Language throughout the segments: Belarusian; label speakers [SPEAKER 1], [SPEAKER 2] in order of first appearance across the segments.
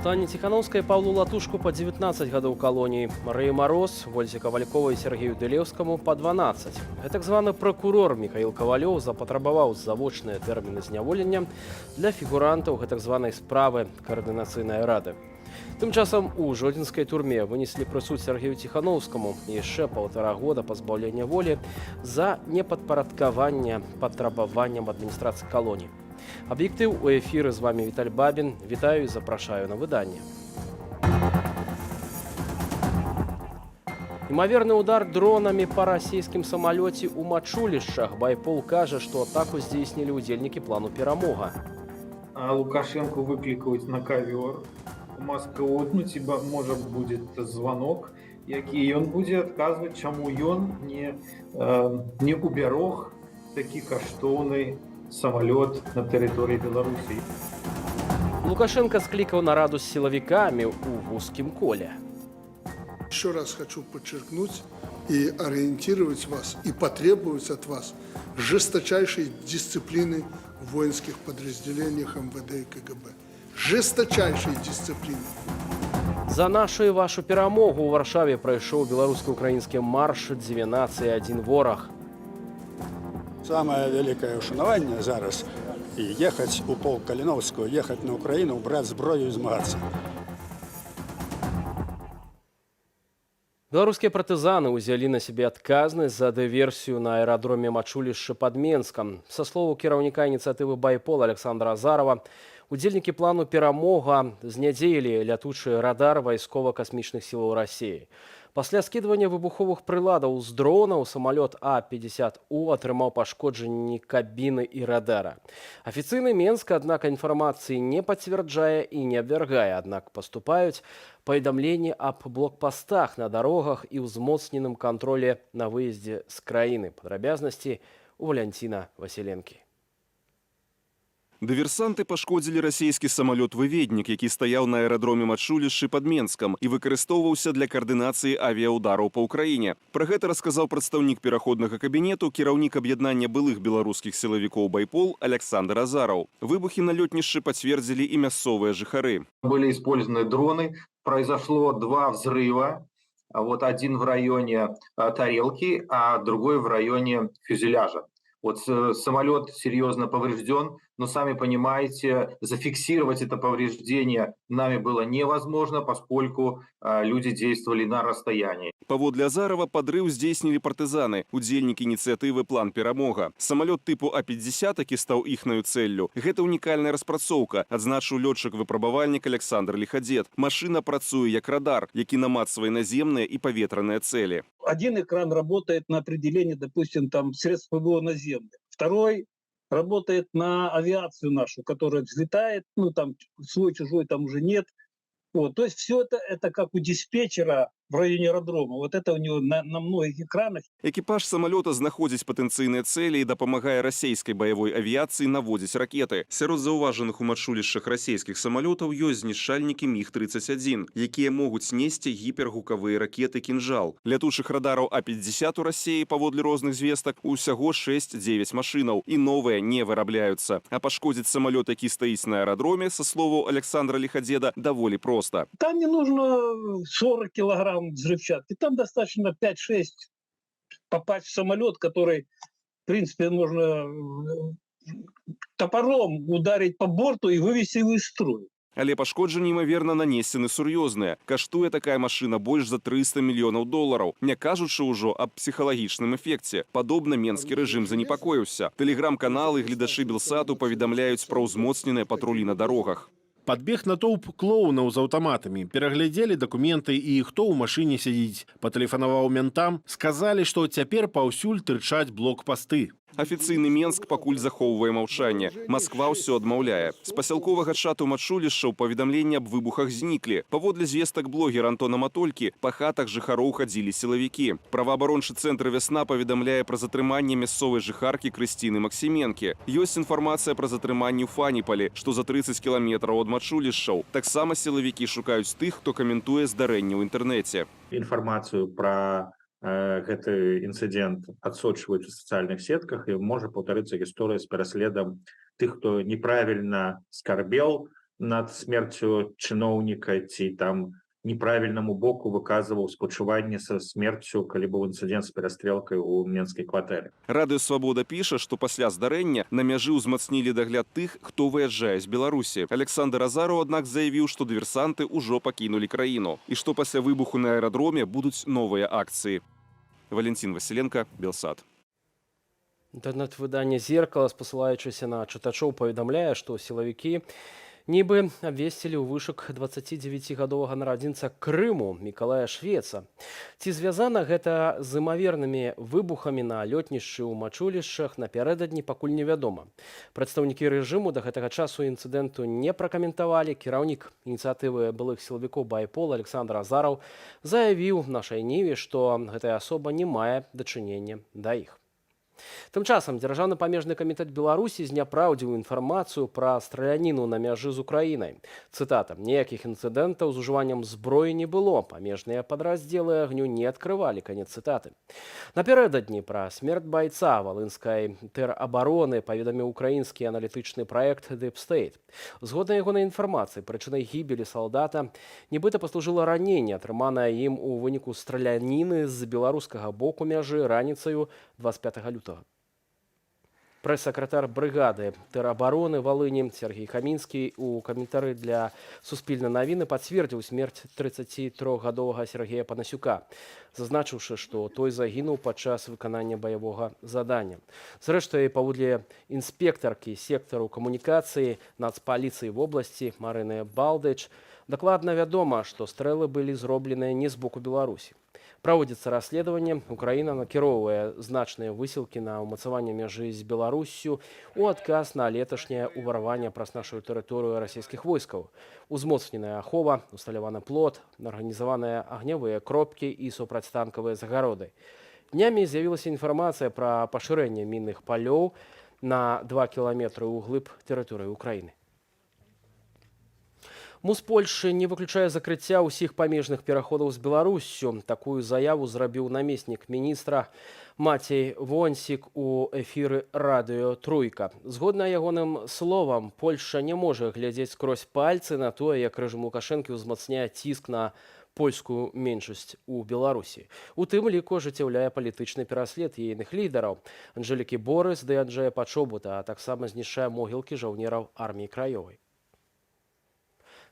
[SPEAKER 1] Святлане Ціханоўскай, Паўлу Латушку па 19 гадоў калоніі, Марыі Мароз, Вользе Кавальковай і Сяргею Дылеўскаму па 12. Гэтак званы пракурор Міхаіл Кавалёў запатрабаваў завочныя тэрміны зняволення для фігурантаў гэтак званай справы Каардынацыйнай рады. Тым часам у жодзінскай турме вынеслі прысуд Сяргею Ціханоўскаму: яшчэ паўтара года пазбаўлення волі за непадпарадкаванне патрабаванням адміністрацыі калоніі. «Аб'ектыў» у эфіры, з вами Віталь Бабін. Вітаю і запрашаю на выданне. Імаверны удар дронамі па расійскім самалёце ў Мачулішчах. «Байпол» кажа, што атаку здзейснілі ўдзельнікі плану «Перамога».
[SPEAKER 2] А Лукашенко выклікаюць на ковер у Москву, ну, типа, можа, будет звонок, які ён будзе адказваць, чаму ён не убярог такі каштоўны самалёт на тэрыторыі Беларусі.
[SPEAKER 1] Лукашэнка склікаў нараду з сілавікамі ў вузкім коле.
[SPEAKER 3] Еще раз хочу подчеркнуть и ориентировать вас, и потребовать от вас жесточайшей дисциплины в воинских подразделениях МВД и КГБ. Жесточайшей дисциплины.
[SPEAKER 1] За нашу і вашу перамогу! У Варшаве прайшоў беларуска-украінскі марш «Дзве нацыі, адзін вораг».
[SPEAKER 4] Самае вялікае ўшанаванне зараз — ехаць у полк Каліноўскага, ехаць на Украіну, браць зброю і змагацца.
[SPEAKER 1] Беларускія партызаны ўзялі на сябе адказнасць за дыверсію на аэрадроме Мачулішчы пад Менскам. Са словаў кіраўніка ініцыятывы «Байпол» Аляксандра Азарава, удзельнікі плану «Перамога» знядзеялі лятучы радар вайскова-касмічных сілаў Расіі. Пасля скідвання выбуховых прыладаў з дронаў самалёт А-50У атрымаў пашкоджанні кабіны і радара. Афіцыйны Менск, аднак, інфармацыі не пацвярджае і не абвяргае, аднак паступаюць паведамленні аб блокпастах на дарогах і ўзмоцненым кантролі на выездзе з краіны. Падрабязнасці у Валянціна Васіленкі.
[SPEAKER 5] Дыверсанты пашкодзілі расійскі самалёт-выведнік, які стаяў на аэрадроме Мачулішчы пад Менскам і выкарыстоўваўся для каардынацыі авіяўдараў па Ўкраіне. Пра гэта расказаў прадстаўнік пераходнага кабінету, кіраўнік аб'яднання былых беларускіх сілавікоў «Байпол» Аляксандр Азараў. Выбухі на лётнішчы пацвердзілі і мясцовыя жыхары.
[SPEAKER 6] Были использованы дроны, произошло два взрыва. Вот один в районе тарелки, а другой в районе фюзеляжа. Вот самолет серьезно поврежден, но, сами понимаете, зафиксировать это повреждение нами было невозможно, поскольку люди действовали на расстоянии.
[SPEAKER 5] Паводле Азарова, падрыў здзейснілі партызаны, удзельнікі ініцыятывы «План Перамога». Самалёт тыпу А-50, які стаў іхнаю цэллю, гэта унікальная распрацоўка, адзначыў лётчык-выпрабавальнік Аляксандр Лихадзед. Машына працуе як радар, які намацвае наземныя і паветраныя цэлі.
[SPEAKER 7] Один экран работает на определение, допустим, там средств ПВО наземных. Второй работает на авиацию нашу, которая взлетает, ну, там свой-чужой там уже нет. Вот, то есть все это как у диспетчера в районе аэродрома. Вот это у него на многих экранах.
[SPEAKER 5] Экіпаж самалёта знаходзіць патэнцыйныя цэлі і дапамагае расійскай баявой авіяцыі наводзіць ракеты. Сярод заўважаных у Мачулішчах расійскіх самалётаў ёсць знішчальнікі МіГ-31, якія могуць несці гіпергукавыя ракеты «Кінжал». Лятучых радараў А-50 у Расіі, паводле розных звестак, усяго 6-9 машынаў, і новыя не вырабляюцца. А пашкодзіць самалёт, які стаіць на аэрадроме, са словаў Аляксандра Лихадзеда, даволі проста.
[SPEAKER 7] Там не нужно 40 килограмм взрывчатки, там достаточно 5-6 попасть в самолет, который, в принципе, можно топором ударить по борту и вывести его из строя.
[SPEAKER 5] Але пашкоджанні, імаверна, нанесены сур'ёзныя. Каштуе такая машына больш за 300 мільёнаў долараў, не кажучы ўжо аб псіхалагічным эфекце. Падобна, менскі рэжым занепакоіўся. Тэлеграм-каналы, гледачы Белсату паведамляюць пра ўзмоцненыя патрулі на дарогах.
[SPEAKER 8] Падбег натоўп клоунаў з аўтаматамі, пераглядзелі дакументы і хто ў машыне сядзіць. Патэлефанаваў ментам, сказалі, што цяпер паўсюль тырчаць блокпасты.
[SPEAKER 5] Афіцыйны Менск пакуль захоўвае маўчанне. Масква ўсё адмаўляе. З пасялковага чату Мачулішчаў паведамленні аб выбухах зніклі. Паводле звестак блогера Антона Матолькі, па хатах жыхароў хадзілі сілавікі. Праваабарончы цэнтр «Вясна» паведамляе пра затрыманне мясцовай жыхаркі Крысціны Максіменкі. Ёсць інфармацыя пра затрыманне ў Фаніпалі, што за 30 кіламетраў ад Мачулішчаў. Таксама сілавікі шукаюць тых, хто каментуе здарэнне ў інтэрнэце.
[SPEAKER 9] Інфармацыю пра гэты інцыдэнт адсочваюць у сацыяльных сетках, і можа паўтарыцца гісторыя з пераследам тых, хто неправільна скарбел. Над смерцю чыноўніка ці там неправільнаму боку выказваў спачуванне са смерцю, калі быў інцыдэнт з перастрэлкай у менскай кватэры.
[SPEAKER 5] Радыё Свабода піша, што пасля здарэння на мяжы ўзмацнілі дагляд тых, хто выязджае з Беларусі. Аляксандр Азараў, аднак, заявіў, што дыверсанты ўжо пакінулі краіну і што пасля выбуху на аэрадроме будуць новыя акцыі. Валянцін Васіленка, Белсат.
[SPEAKER 1] Інтэрнэт-выданне «Зеркала», спасылаючыся на чытачоў, паведамляе, што сілавікі нібы абвесцілі ў вышук 29-гадовага нарадзінца Крыму Мікалая Швеца. Ці звязана гэта з імавернымі выбухамі на лётнішчы ў Мачулішчах напярэдадні, пакуль невядома. Прадстаўнікі рэжыму да гэтага часу інцыдэнту не пракаментавалі. Кіраўнік ініцыятывы былых сілавікоў «Байпол» Аляксандр Азараў заявіў «Нашай Ніве», што гэтая асоба не мае дачынення да іх. Тым часам Дзяржаўны памежны камітэт Беларусі зняпраўдзіў інфармацыю пра страляніну на мяжы з Украінай. Цытата: «Ніякіх інцыдэнтаў з ужываннем зброі не было. Памежныя падраздзелы агню не адкрывалі», канец цытаты. Напярэдадні пра смерць байца валынскай тэрабароны паведаміў украінскі аналітычны праект Deep State. Згодна ягонай інфармацыі, прычынай гібелі салдата нібыта паслужыла раненне, атрыманае ім у выніку страляніны з беларускага боку мяжы раніцаю 25 лютага. Прэс-сакратар брыгады тэрабароны Валыні Сяргей Хамінскі у каментары для «Суспільна навіны» пацвердзіў смерць 33-гадовага Сяргея Панасюка, зазначыўшы, што той загінуў падчас выканання баявога задання. Зрэшты, паводле інспектаркі сектару камунікацыі нацпаліцыі вобласці Марыны Балдыч, дакладна вядома, што стрэлы былі зробленыя не з боку Беларусі. Праводзіцца расследаванне. Украіна накіроўвае значныя высілкі на ўмацаванне мяжы з Беларуссю у адказ на леташняе ўварванне праз нашу тэрыторыю расійскіх войскаў. Узмоцненая ахова, усталяваны плот, арганізаваныя агнявыя кропкі і супрацьтанкавыя загароды. Днямі з'явілася інфармацыя пра пашырэнне мінных палёў на 2 кіламетры ўглыб тэрыторыі Украіны. МУС Польшы не выключае закрыцця ўсіх памежных пераходаў з Беларуссю. Такую заяву зрабіў намеснік міністра Мацей Вонсік у эфіры радыё Труйка. Згодна ягоным словам, Польша не можа глядзець скрозь пальцы на тое, як рэжым Лукашэнкі ўзмацняе ціск на польскую меншасць у Беларусі. У тым ліку ажыццяўляе палітычны пераслед ейных лідараў Анжэлікі Борыс ды Анджея Пачобута, а таксама знішчае могілкі жаўнераў Арміі Краёвай.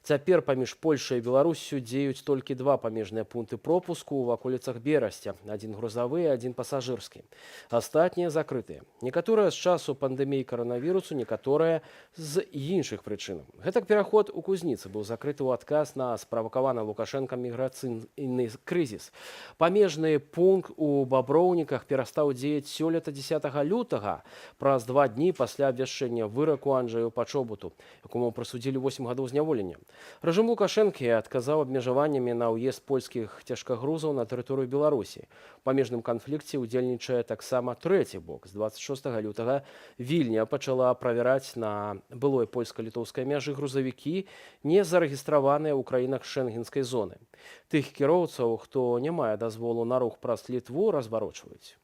[SPEAKER 1] Цяпер паміж Польшай і Беларуссю дзеюць толькі два памежныя пункты пропуску ў ваколіцах Берасця: адзін грузавы, адзін пасажырскі. Астатнія закрытыя. Некаторыя з часу пандэміі каранавірусу, некаторыя з іншых прычынаў. Гэтак, пераход у Кузніцы быў закрыты ў адказ на справакаваны Лукашэнкам міграцыйны крызіс. Памежны пункт у Баброўніках перастаў дзеяць сёлета 10 лютага, праз 2 дні пасля абвяшчэння выраку Анджею Пачобуту, якому прысудзілі 8 гадоў зняволення. Рэжым Лукашэнкі адказаў абмежаваннямі на ўезд польскіх цяжкагрузаў на тэрыторыю Беларусі. У памежным канфлікце ўдзельнічае таксама трэці бок. З 26 лютага Вільня пачала правяраць на былой польска-літоўскай мяжы грузавікі, не зарэгістраваныя ў краінах шэнгенскай зоны. Тых кіроўцаў, хто не мае дазволу на рух праз Літву, разварочваюць.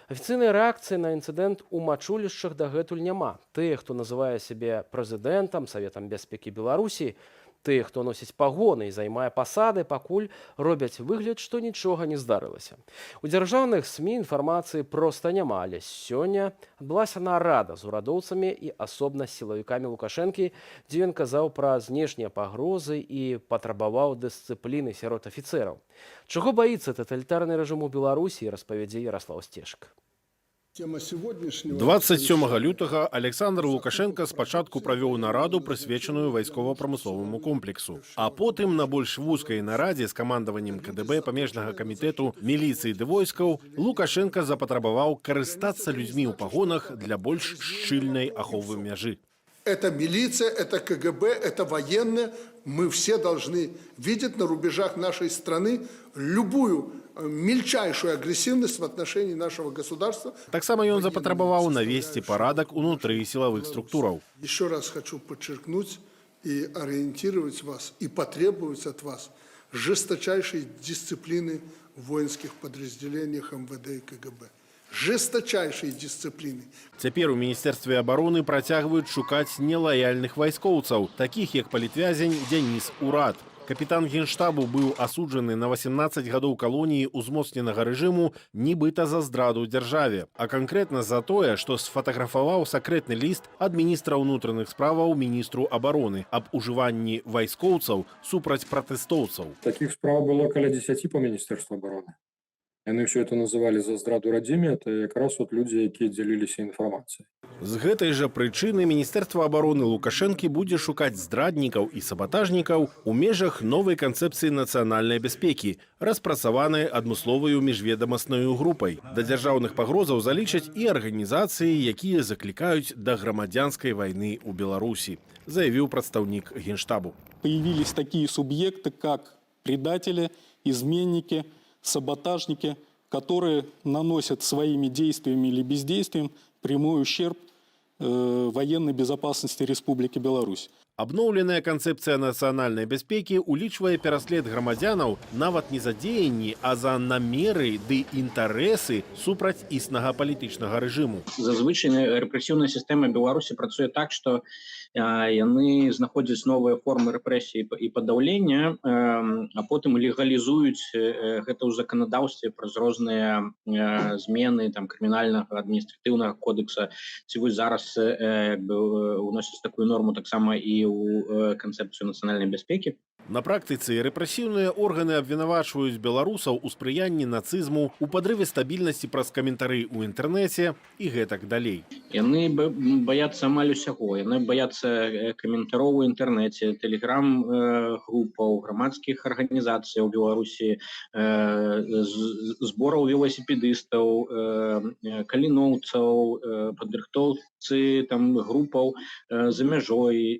[SPEAKER 1] Афіцыйнай рэакцыі на інцыдэнт у Мачулішчах дагэтуль няма. Тыя, хто называе сябе прэзідэнтам, Саветам бяспекі Беларусі, тыя, хто носіць пагоны і займае пасады, пакуль робяць выгляд, што нічога не здарылася. У дзяржаўных СМІ інфармацыі проста няма, але сёння адбылася нарада з урадоўцамі і асобна з сілавікамі Лукашэнкі, дзе ён казаў пра знешнія пагрозы і патрабаваў дысцыпліны сярод афіцэраў. Чаго баіцца таталітарны рэжым у Беларусі, распавядзе Яраслаў Сцешка.
[SPEAKER 3] Тема сегодняшнего
[SPEAKER 8] 27 лютага Аляксандр Лукашэнка спачатку правёў нараду, прысвечаную вайскова-прамысловаму комплексу, а потым на больш вузкай нарадзе з камандаваннем КДБ, памежнага камітэту, міліцыі ды войскаў Лукашэнка запатрабаваў карыстацца людзьмі ў пагонах для больш шчыльнай аховы мяжы.
[SPEAKER 3] Это милиция, это КГБ, это военные. Мы все должны видеть на рубежах нашей страны любую мельчайшую агрессивность в отношении нашего государства.
[SPEAKER 8] Таксама ён запатрабаваў навесці парадак унутры сілавых структураў.
[SPEAKER 3] Еще раз хочу подчеркнуть и ориентировать вас, и потребовать от вас жесточайшей дисциплины в воинских подразделениях МВД и КГБ. Жесточайшей дисциплины.
[SPEAKER 8] Цяпер у міністэрстве абароны працягваюць шукаць нелаяльных вайскоўцаў, такіх як палітвязень Дзяніс Урад. Капітан генштабу быў асуджаны на 18 гадоў калоніі ўзмоцненага рэжыму нібыта за здраду дзяржаве, а канкрэтна за тое, што сфатаграфаваў сакрэтны ліст ад міністра ўнутраных справаў міністру абароны аб ужыванні вайскоўцаў супраць пратэстоўцаў.
[SPEAKER 10] Таких справ было каля 10 по Міністэрству обороны. Яны все это называли за здраду радзіме, это якраз вот людзі, якія дзяліліся інфармацыяй.
[SPEAKER 8] З гэтай жа прычыны міністэрства абароны Лукашэнкі будзе шукаць здраднікаў і сабатажнікаў у межах новай канцэпцыі нацыянальнай бяспекі, распрацаванай адмысловаю міжведамаснаю групай. Да дзяржаўных пагрозаў залічаць і арганізацыі, якія заклікаюць да грамадзянскай вайны ў Беларусі, заявіў прадстаўнік генштабу.
[SPEAKER 11] Появились такие субъекты, как предатели, изменники, саботажники, которые наносят своими действиями или бездействием прямой ущерб военной безопасности Республики Беларусь.
[SPEAKER 8] Абноўленая канцэпцыя нацыянальнай бяспекі ўлічвае пераслед грамадзянаў нават не за дзеянні, а за намеры ды інтарэсы супраць існага палітычнага рэжыму.
[SPEAKER 12] Зазвычай рэпрэсіўная сістэма Беларусі працуе так, што яны знаходзяць новыя формы рэпрэсіі і падаўлення, а потым легалізуюць гэта ў заканадаўстве праз розныя змены там крымінальнага, адміністратыўнага кодекса, ці вось зараз як бы уносяць такую норму таксама і ў канцэпцыю нацыянальнай бяспекі.
[SPEAKER 8] На практыцы рэпрэсіўныя органы абвінавачваюць беларусаў у спрыянні нацызму, у падрыве стабільнасці праз каментары ў інтэрнэце і гэтак далей.
[SPEAKER 12] Яны баяцца амаль усяго. Яны баяцца каментароў у інтэрнэце, тэлеграм групаў, грамадскіх арганізацый у Беларусі, збораў веласіпедыстаў, каліноўцаў, падрыхтоўцы там групаў за мяжой,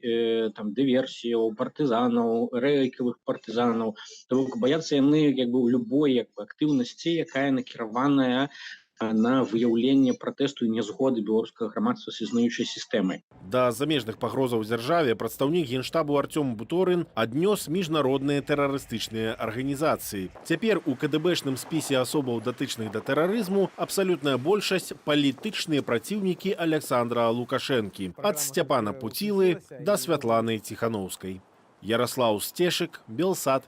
[SPEAKER 12] там дыверсіяў, партызанаў, рэйкавых партызанаў. То бок баяцца яны як бы ў любой як бы актыўнасці, якая накіраваная на выяўленне пратэсту і нязгоды беларускага грамадства з існуючай сістэмай.
[SPEAKER 8] Да замежных пагрозаў дзяржаве прадстаўнік генштабу Арцём Буторын аднёс міжнародныя тэрарыстычныя арганізацыі. Цяпер у КДБшным спісе асобаў, датычных да тэрарызму, абсалютная большасць — палітычныя праціўнікі Аляксандра Лукашэнкі. Ад Сцяпана Пуцілы да Святланы Ціханаўскай. Яраслаў Сцешык, Белсат.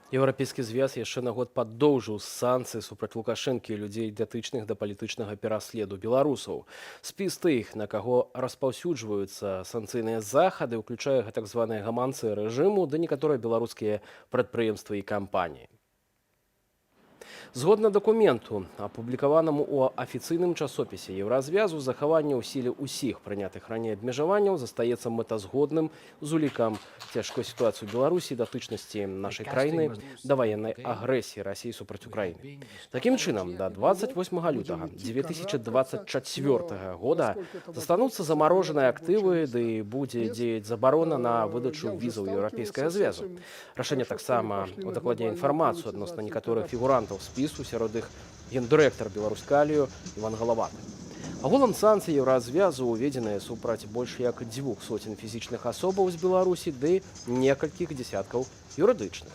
[SPEAKER 1] Еўрапейскі звяз яшчэ на год падоўжыў санкцыі супраць Лукашэнкі і людзей, датычных да палітычнага пераследу беларусаў. Спіс тых, на каго распаўсюджваюцца санкцыйныя захады, уключае гэтак званыя гаманцы рэжыму ды некаторыя беларускія прадпрыемствы і кампаніі. Згодна дакументу, апублікаванаму ў афіцыйным часопісе Еўразвязу, захаванне ў сіле ўсіх прынятых раней абмежаванняў застаецца мэтазгодным з улікам цяжкой сітуацыі ў Беларусі, датычнасці нашай краіны да ваеннай агрэсіі Расіі супраць Украіны. Такім чынам, да 28 лютага 2024 года застануцца замарожаныя актывы ды будзе дзеяць забарона на выдачу візаў Еўрапейскага звязу. Рашэнне таксама удакладняе інфармацыю адносна некаторых фігурантаў спісу, сярод іх гендырэктар Беларуськалію Іван Галаваты. Агулам санкцыі Еўразвязу ўведзеныя супраць больш як 200 фізічных асобаў з Беларусі ды некалькіх дзесяткаў юрыдычных.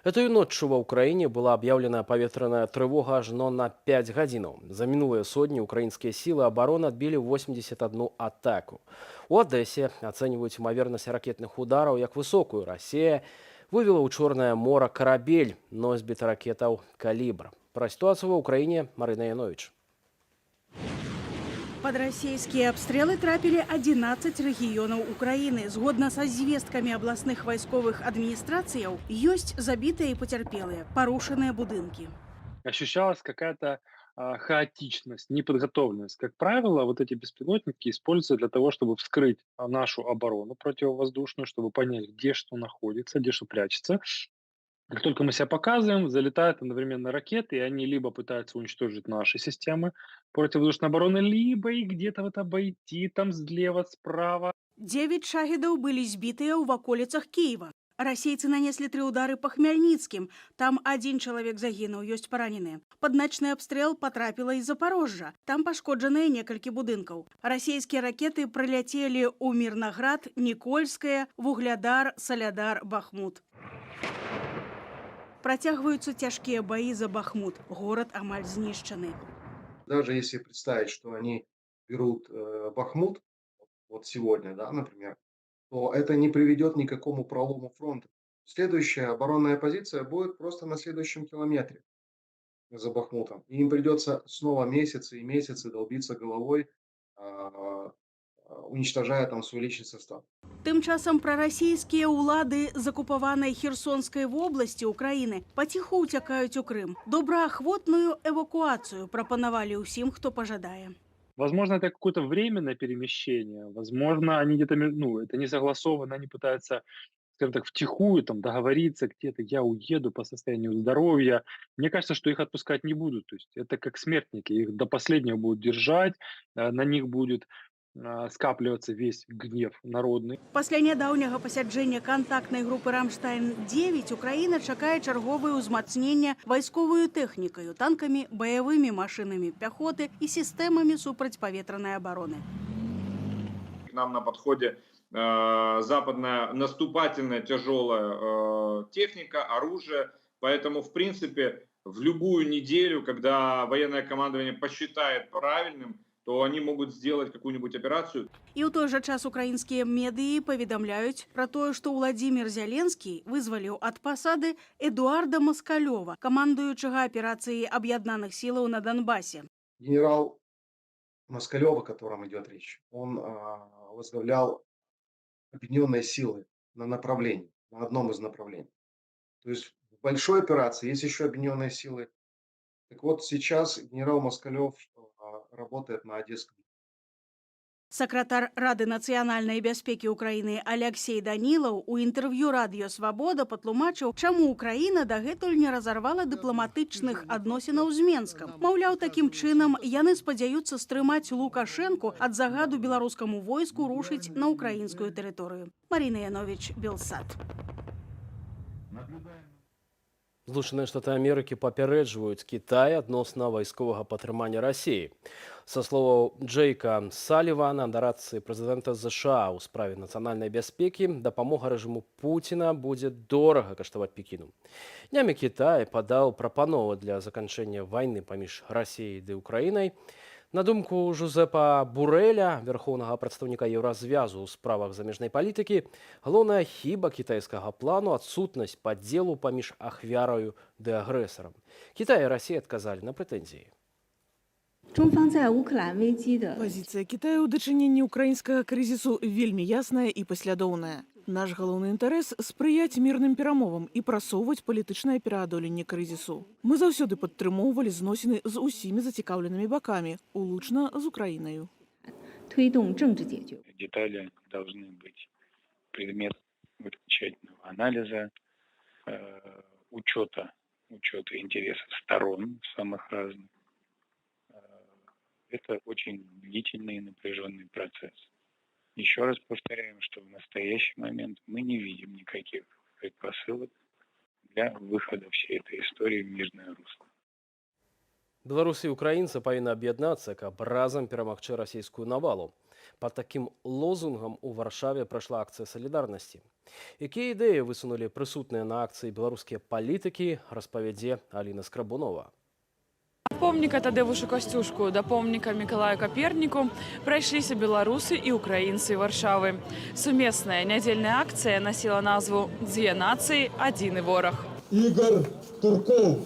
[SPEAKER 1] Гэтую ноччу ва Ўкраіне была аб'яўлена паветраная трывога ажно на 5 гадзінаў. За мінулыя сотні украінскія сілы абароны адбілі 81 атаку. У Адэсе ацэньваюць імавернасць ракетных удараў як высокую. Расія вывела ў Чорнае мора карабель, носьбіт ракетаў «Калібр». Пра сітуацыю ва Ўкраіне Марына Янович.
[SPEAKER 13] Пад расійскія абстрэлы трапілі 11 рэгіёнаў Украіны. Згодна са звесткамі абласных вайсковых адміністрацыяў, ёсць забітыя і пацярпелыя, парушаныя будынкі.
[SPEAKER 14] Ощущалась какая-то хаотичность, неподготовленность. Как правило, вот эти беспилотники используются для того, чтобы вскрыть нашу оборону противовоздушную, чтобы понять, где что находится, где что прячется. Как только мы себя показываем, залетают одновременно ракеты, и они либо пытаются уничтожить наши системы противовоздушной обороны, либо их где-то вот обойти там слева, справа.
[SPEAKER 13] Дзевяць шахедаў былі збітыя ў ваколіцах Кіева. Расейцы нанеслі тры ўдары па Хмяльніцкім. Там адзін чалавек загінуў, ёсць параненыя. Пад начны абстрэл патрапіла і Запарожжа. Там пашкоджаныя некалькі будынкаў. Расійскія ракеты прыляцелі ў Мірнаград, Нікольскае, Вуглядар, Салядар, Бахмут. Працягваюцца цяжкія баі за Бахмут. Горад амаль знішчаны.
[SPEAKER 15] Даже если представить, что они берут Бахмут, вот сегодня, да, например, то это не приведет ни к какому пролому фронта. Следующая оборонная позиция будет просто на следующем километре за Бахмутом. И им придется снова месяцы и месяцы долбиться головой, уничтожая там свой личный состав.
[SPEAKER 13] Тым часам прарасійскія ўлады з акупаванай Херсонскай вобласці Украіны паціху ўцякаюць у Крым. Добраахвотную эвакуацыю прапанавалі ўсім, хто пажадае.
[SPEAKER 14] Возможно, это какое-то временное перемещение, возможно, они где-то, ну, это не согласовано, они пытаются, скажем так, втихую там договориться где-то: "Я уеду по состоянию здоровья". Мне кажется, что их отпускать не будут. То есть это как смертники, их до последнего будут держать, на них будет скапливаться весь гнев народный.
[SPEAKER 13] Пасля нядаўняга пасяджэння кантактнай групы «Рамштайн-9» Украіна чакае чарговае ўзмацнення вайсковаю тэхнікаю, танкамі, баявымі машынамі пяхоты і сістэмамі супрацьпаветранай абароны.
[SPEAKER 16] К нам на подходе западная наступательная тяжелая техника, оружие. Поэтому, в принципе, в любую неделю, когда военное командование посчитает правильным, то они могут сделать какую-нибудь операцию.
[SPEAKER 13] І ў той жа час украінскія медыі паведамляюць пра тое, што Уладзімір Зяленскі вызваліў ад пасады Эдуарда Маскалёва, камандуючага аперацыяй аб'яднаных сілаў на Донбасе.
[SPEAKER 15] Генерал Москалев, о котором идет речь, он возглавлял объединенные силы на направлении, на одном из направлений. То есть в большой операции есть еще объединенные силы. Так вот, сейчас генерал Москалев работает на Одесском.
[SPEAKER 13] Сакратар Рады нацыянальнай бяспекі Украіны Аляксей Данілаў у інтэрв'ю Радыё Свабода патлумачыў, чаму Украіна дагэтуль не разарвала дыпламатычных адносінаў з Менскам. Маўляў, такім чынам яны спадзяюцца стрымаць Лукашэнку ад загаду беларускаму войску рушыць на украінскую тэрыторыю. Марына Яновіч, Белсат.
[SPEAKER 1] Злучаныя Штаты Амерыкі папярэджваюць Кітай адносна вайсковага падтрымання Расіі. Са словаў Джейка Салівана, дарадцы прэзідэнта ЗША ў справе нацыянальнай бяспекі, дапамога рэжыму Пуціна будзе дорага каштаваць Пекіну. Днямі Кітай падаў прапанову для заканчэння вайны паміж Расіяй ды Украінай. На думку Жузепа Бурэля, вярхоўнага прадстаўніка Еўразвязу ў справах замежнай палітыкі, галоўная хіба кітайскага плану — адсутнасць падзелу паміж ахвяраю ды агрэсарам. Кітай і Расія адказалі на прэтэнзіі.
[SPEAKER 17] 中方在乌克兰危机的
[SPEAKER 18] Пазіцыя Китаю ў дачыненні украінскага крызісу вельмі ясная і паслядоўная. Наш галоўны інтарэс — спрыяць мірным перамовам і прасоўваць палітычнае пераадоленне крызісу. Мы заўсёды падтрымоўвалі зносіны з усімі зацікаўленымі бакамі, улучна з Украінаю.
[SPEAKER 17] 推动政治解决。
[SPEAKER 19] Детали должны быть предметом тщательного анализа, учета интересов сторон самых разных. Это очень длительный и напряженный процесс. Еще раз повторяем, что в настоящий момент мы не видим никаких предпосылок для выхода всей этой истории в мирное русло.
[SPEAKER 1] Беларусы і украінцы павінны аб'яднацца, каб разам перамагчы расійскую навалу. Пад такім лозунгам у Варшаве прайшла акцыя салідарнасці. Якія ідэі высунулі прысутныя на акцыі беларускія палітыкі, распавядзе Аліна Скрабунова.
[SPEAKER 20] Ад помніка Тадэвушу Касцюшку да помніка Мікалаю Каперніку прайшліся беларусы і украінцы Варшавы. Сумесная нядзельная акцыя насіла назву «Дзве нацыі, адзіны вораг».
[SPEAKER 21] Игорь Турков.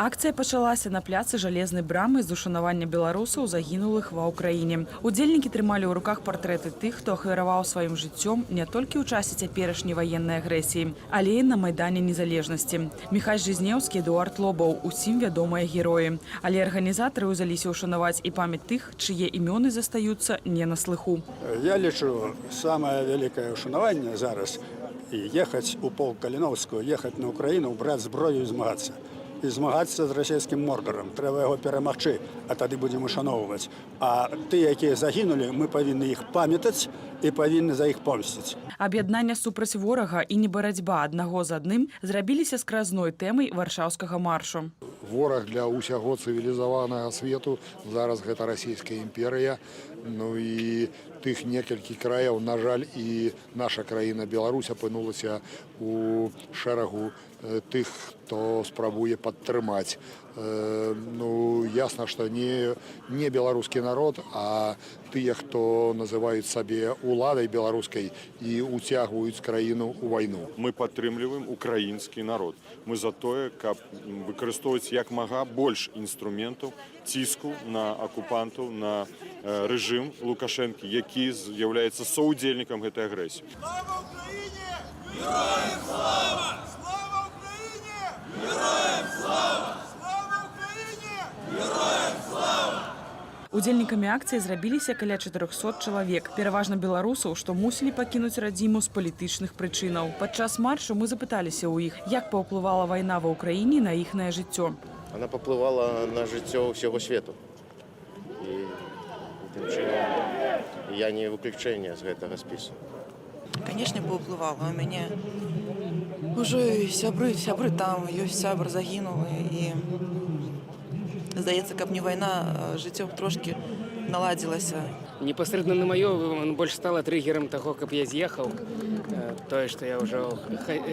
[SPEAKER 20] Акцыя пачалася на пляцы Жалезнай брамы з ушанавання беларусаў, загінулых ва Ўкраіне. Удзельнікі трымалі ў руках партрэты тых, хто ахвяраваў сваім жыццём не толькі ў часе цяперашняй ваеннай агрэсіі, але і на Майдане Незалежнасці. Міхась Жызнеўскі, Эдуард Лобаў — усім вядомыя героі. Але арганізатары ўзяліся ўшанаваць і памяць тых, чые імёны застаюцца не на слыху.
[SPEAKER 4] Я лічу, самае вялікае ўшанаванне зараз — ехаць у полк Каліноўскага, ехаць на Украіну, браць зброю і змагацца. І змагацца з расійскім мордарам. Трэба яго перамагчы, а тады будзем ушаноўваць. А тыя, якія загінулі, мы павінны іх памятаць і павінны за іх помсціць.
[SPEAKER 20] Аб'яднанне супраць ворага і не барацьба аднаго з адным зрабіліся скразной тэмай варшаўскага маршу.
[SPEAKER 22] Вораг для ўсяго цывілізаванага свету зараз — гэта Расійская імперыя.
[SPEAKER 2] Ну і тых некалькі краяў, на жаль, і наша краіна Беларусь апынулася у шэрагу тых, хто спрабуе падтрымаць. Ну, ясна, што не беларускі народ, а тыя, хто называюць сабе уладай беларускай і уцягваюць краіну ў вайну.
[SPEAKER 22] Мы падтрымліваем украінскі народ. Мы за тое, каб выкарыстоўваць як мага больш інструментаў ціску на акупантаў, на рэжым Лукашэнкі, які з'яўляецца соўдзельнікам гэтай агрэсіі.
[SPEAKER 23] Слава Україні! Героям слава! Слава Україні! Героям слава! Слава Україні! Героям слава!
[SPEAKER 20] Удзельнікамі акцыі зрабіліся каля 400 чалавек, пераважна беларусаў, што мусілі пакінуць радзіму з палітычных прычынаў. Падчас маршу мы запыталіся ў іх, як паўплывала вайна ва Ўкраіне на іхнае жыццё.
[SPEAKER 24] Она паўплывала на жыццё ўсяго свету. І тым чынам я не выключэнне з гэтага спісу.
[SPEAKER 25] Канешне, паўплывала. У мяне ўжо і сябры там, ёсць сябр загінулы, і здаецца, каб не вайна, жыццё б трошкі наладзілася.
[SPEAKER 26] Непасрэдна на маё больш стала трыгерам таго, каб я з'ехаў. Тое, што я ўжо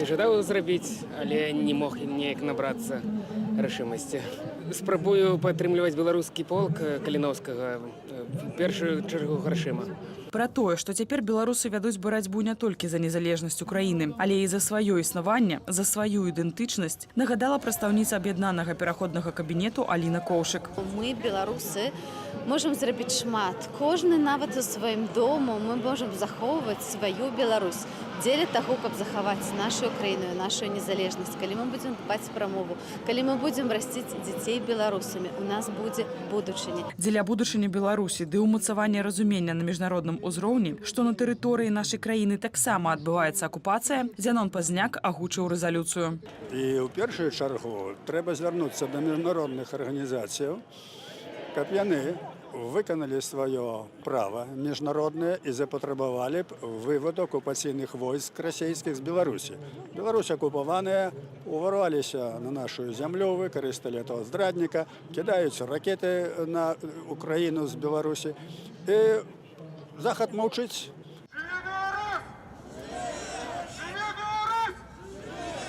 [SPEAKER 26] жадаў зрабіць, але не мог неяк набрацца рашымасці. Спрабую падтрымліваць беларускі полк Каліноўскага, в першую чаргу грашыма.
[SPEAKER 20] Пра тое, што цяпер беларусы вядуць барацьбу не толькі за незалежнасць Украіны, але і за сваё існаванне, за сваю ідэнтычнасць, нагадала прадстаўніца аб'яднанага пераходнага кабінету Аліна Коўшык.
[SPEAKER 27] Мы, беларусы, можам зрабіць шмат. Кожны нават у сваім дому мы можам захоўваць сваю Беларусь. Дзеля таго, каб захаваць нашу краіну і нашу незалежнасць, калі мы будзем дбаць пра мову, калі мы будзем расціць дзяцей беларусамі, у нас будзе будучыня.
[SPEAKER 20] Дзеля будучыні Беларусі ды ўмацавання разумення на міжнародным узроўні, што на тэрыторыі нашай краіны таксама адбываецца акупацыя, Зянон Пазняк агучыў рэзалюцыю.
[SPEAKER 4] І ў першую чаргу трэба звярнуцца да міжнародных арганізацыяў, каб яны выканалі сваё права міжнароднае і запатрабавалі б выводу акупацыйных войск расійскіх з Беларусі. Беларусь акупаваная, уварваліся на нашу зямлю, выкарысталі этого здрадніка, кідаюць ракеты на Украіну з Беларусі. І Захад маўчыць.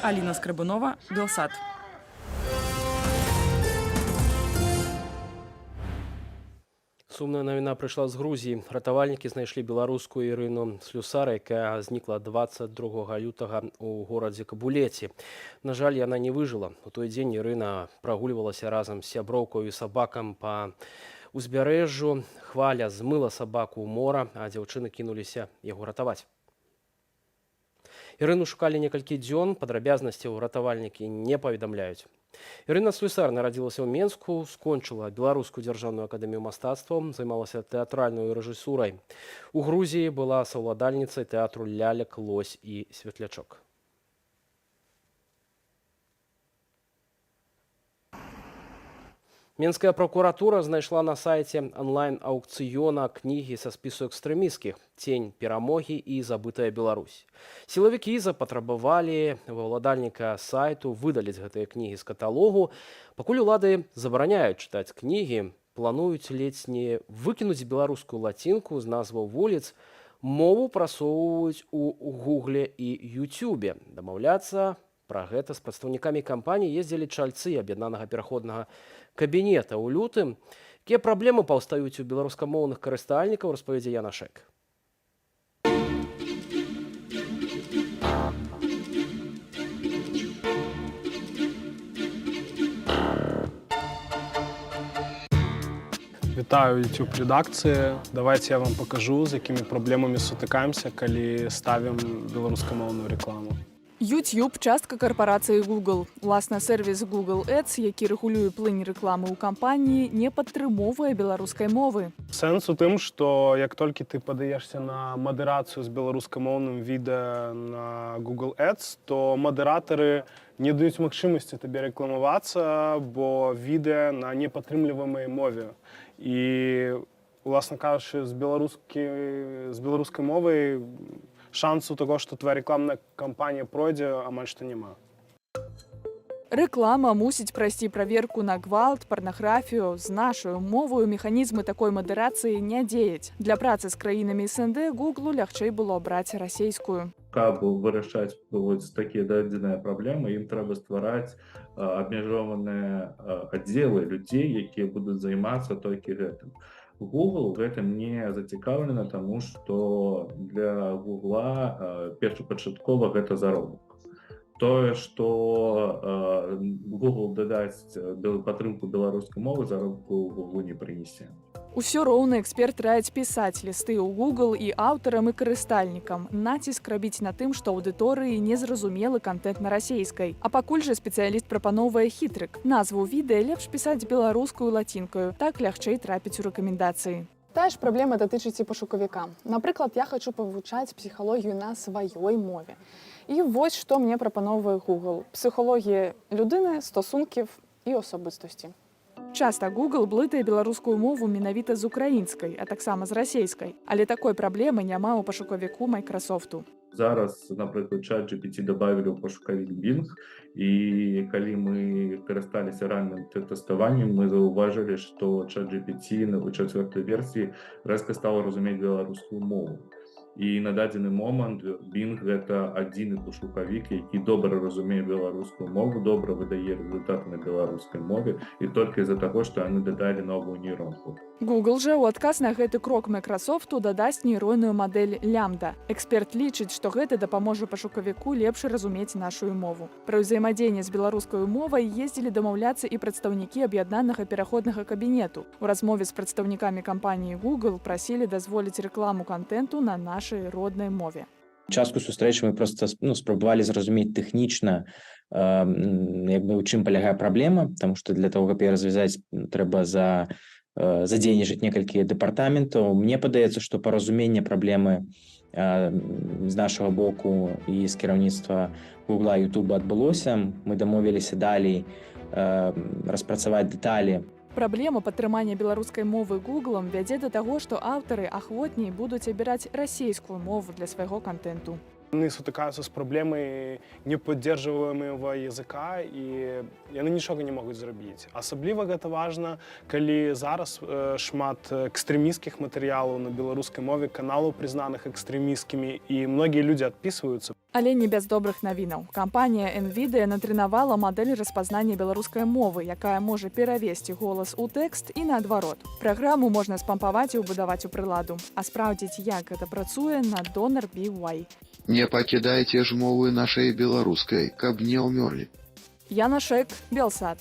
[SPEAKER 20] Аліна Скрабунова, Белсат.
[SPEAKER 1] Сумная навіна прыйшла з Грузіі. Ратавальнікі знайшлі беларускую Ірыну Слюсар, якая знікла 22 лютага ў горадзе Кабулеці. На жаль, яна не выжыла. У той дзень Ірына прагульвалася разам з сяброўкаю і сабакам па узбярэжжу. Хваля змыла сабаку ў мора, а дзяўчыны кінуліся яго ратаваць. Ірыну шукалі некалькі дзён, падрабязнасцяў ратавальнікі не паведамляюць. Ірына Слюсар нарадзілася ў Менску, скончыла Беларускую дзяржаўную акадэмію мастацтваў, займалася тэатральнай рэжысурай. У Грузіі была саўладальніцай тэатру лялек «Лось і светлячок». Менская пракуратура знайшла на сайце онлайн-аўкцыёна кнігі са спісу экстрэмісцкіх «Цень перамогі» і «Забытая Беларусь». Сілавікі запатрабавалі ва ўладальніка сайту выдаліць гэтыя кнігі з каталогу. Пакуль улады забараняюць чытаць кнігі, плануюць ледзь не выкінуць беларускую лацінку з назваў вуліц, мову прасоўваюць у Гугле і Ютубе. Дамаўляцца пра гэта з прадстаўнікамі кампаніі ездзілі чальцы аб'яднанага пераходнага кабінета ў лютым. Якія праблемы паўстаюць у беларускамоўных карыстальнікаў, распавядзе Яна Шэк.
[SPEAKER 28] Вітаю, YouTube рэдакцыі. Давайте я вам покажу, з якімі праблемамі сутыкаемся, калі ставім беларускамоўную рэкламу.
[SPEAKER 29] YouTube – частка карпарацыі Google. Уласна, сэрвіс Google Ads, які рэгулюе плынь рэкламы ў кампаніі, не падтрымоўвае беларускай мовы.
[SPEAKER 28] Сэнс у тым, што як толькі ты падаешся на мадэрацыю з беларускамоўным відэа на Google Ads, то мадэратары не даюць магчымасці табе рэкламавацца, бо відэа на непатрымліваемай мове. І, уласна кажучы, з беларускай мовай шансу таго, што твоя рэкламная кампанія пройдзе, амаль што няма.
[SPEAKER 29] Рэклама мусіць прайсці праверку на гвалт, парнаграфію. З нашаю моваю механізмы такой мадэрацыі не дзеяць. Для працы з краінамі СНД Гуглу лягчэй было браць расейскую.
[SPEAKER 3] Каб вырашаць вось такія дадзеныя праблемы, ім трэба ствараць абмежаваныя аддзелы людзей, якія будуць займацца толькі гэтым. Google гэтым не зацікаўлена, таму што для Гугла першапачаткова гэта заробак. Тое, што Google дадасць падтрымку беларускай мовы, заробку Google не прынесе.
[SPEAKER 29] Усё роўна эксперт раіць пісаць лісты ў Google і аўтарам, і карыстальнікам. Націск рабіць на тым, што аўдыторыі незразумелы кантэнт на расейскай. А пакуль жа спецыяліст прапаноўвае хітрык. Назву відэа лепш пісаць беларускую лацінкаю. Так лягчэй трапіць у рэкамендацыі. Тая ж праблема датычыць і пашукавіка. Напрыклад, я хачу павывучаць псіхалогію на сваёй мове. І вось што мне прапаноўвае Google. Псіхалогія людыны, стасунків і асобыстасці. Часта Google блытае беларускую мову менавіта з украінскай, а таксама з расейскай. Але такой праблемы няма ў пашукавіку Майкрасофту.
[SPEAKER 3] Зараз, напрыклад, чат GPT добавили ў пашукавік Bing, і калі мы карысталіся раннім тэставаннем, мы заўважылі, што чат GPT у чацвёртай версіі рэзка стала разумець беларускую мову. І на дадзены момант Bing гэта адзіны пошукавік, які добра разумее беларускую мову, добра выдае результаты на беларускай мове, і толькі з-за таго, што яны дадалі новую нейронку.
[SPEAKER 29] Google жа ў адказ на гэты крок Майкрасофту дадасць нейронную мадэль Лямбда. Эксперт лічыць, што гэта дапаможа пашукавіку лепш разумець нашу мову. Пра ўзаемадзеянне з беларускай мовай ездзілі дамаўляцца і прадстаўнікі аб'яднанага пераходнага кабінету. У размове з прадстаўнікамі кампаніі Google прасілі дазволіць рэкламу кантэнту на нашай роднай мове.
[SPEAKER 5] Частку сустрэчы мы просто, ну, спрабавалі зразумець тэхнічна, як бы, у чым палягае праблема, потому что для того, каб яе развязаць, трэба задзейнічаць некалькі дэпартаментаў. Мне падаецца, што паразуменне праблемы з нашага боку і з кіраўніцтва Гугла, Ютуба адбылося. Мы дамовіліся далей распрацаваць дэталі.
[SPEAKER 29] Праблема падтрымання беларускай мовы Гуглам вядзе да таго, што аўтары ахвотней будуць абіраць расейскую мову для свайго кантэнту.
[SPEAKER 28] Яны сутыкаюцца з праблемай неподдерживаемого языка, і яны нічога не могуць зрабіць. Асабліва гэта важна, калі зараз шмат экстрэмісцкіх матэрыялаў на беларускай мове, каналаў, прызнаных экстрэмісцкімі, і многія людзі адпісваюцца.
[SPEAKER 29] Але не без добрых навінаў. Кампанія NVIDIA натрэнавала мадэль распазнання беларускай мовы, якая можа перавесці голас у тэкст і наадварот. Праграму можна спампаваць і ўбудаваць у прыладу. А спраўдзіць, як гэта працуе, на Donor BY.
[SPEAKER 6] Не пакідайце ж мовы нашай беларускай, каб не ўмёрлі.
[SPEAKER 29] Яна Шэк, Белсат.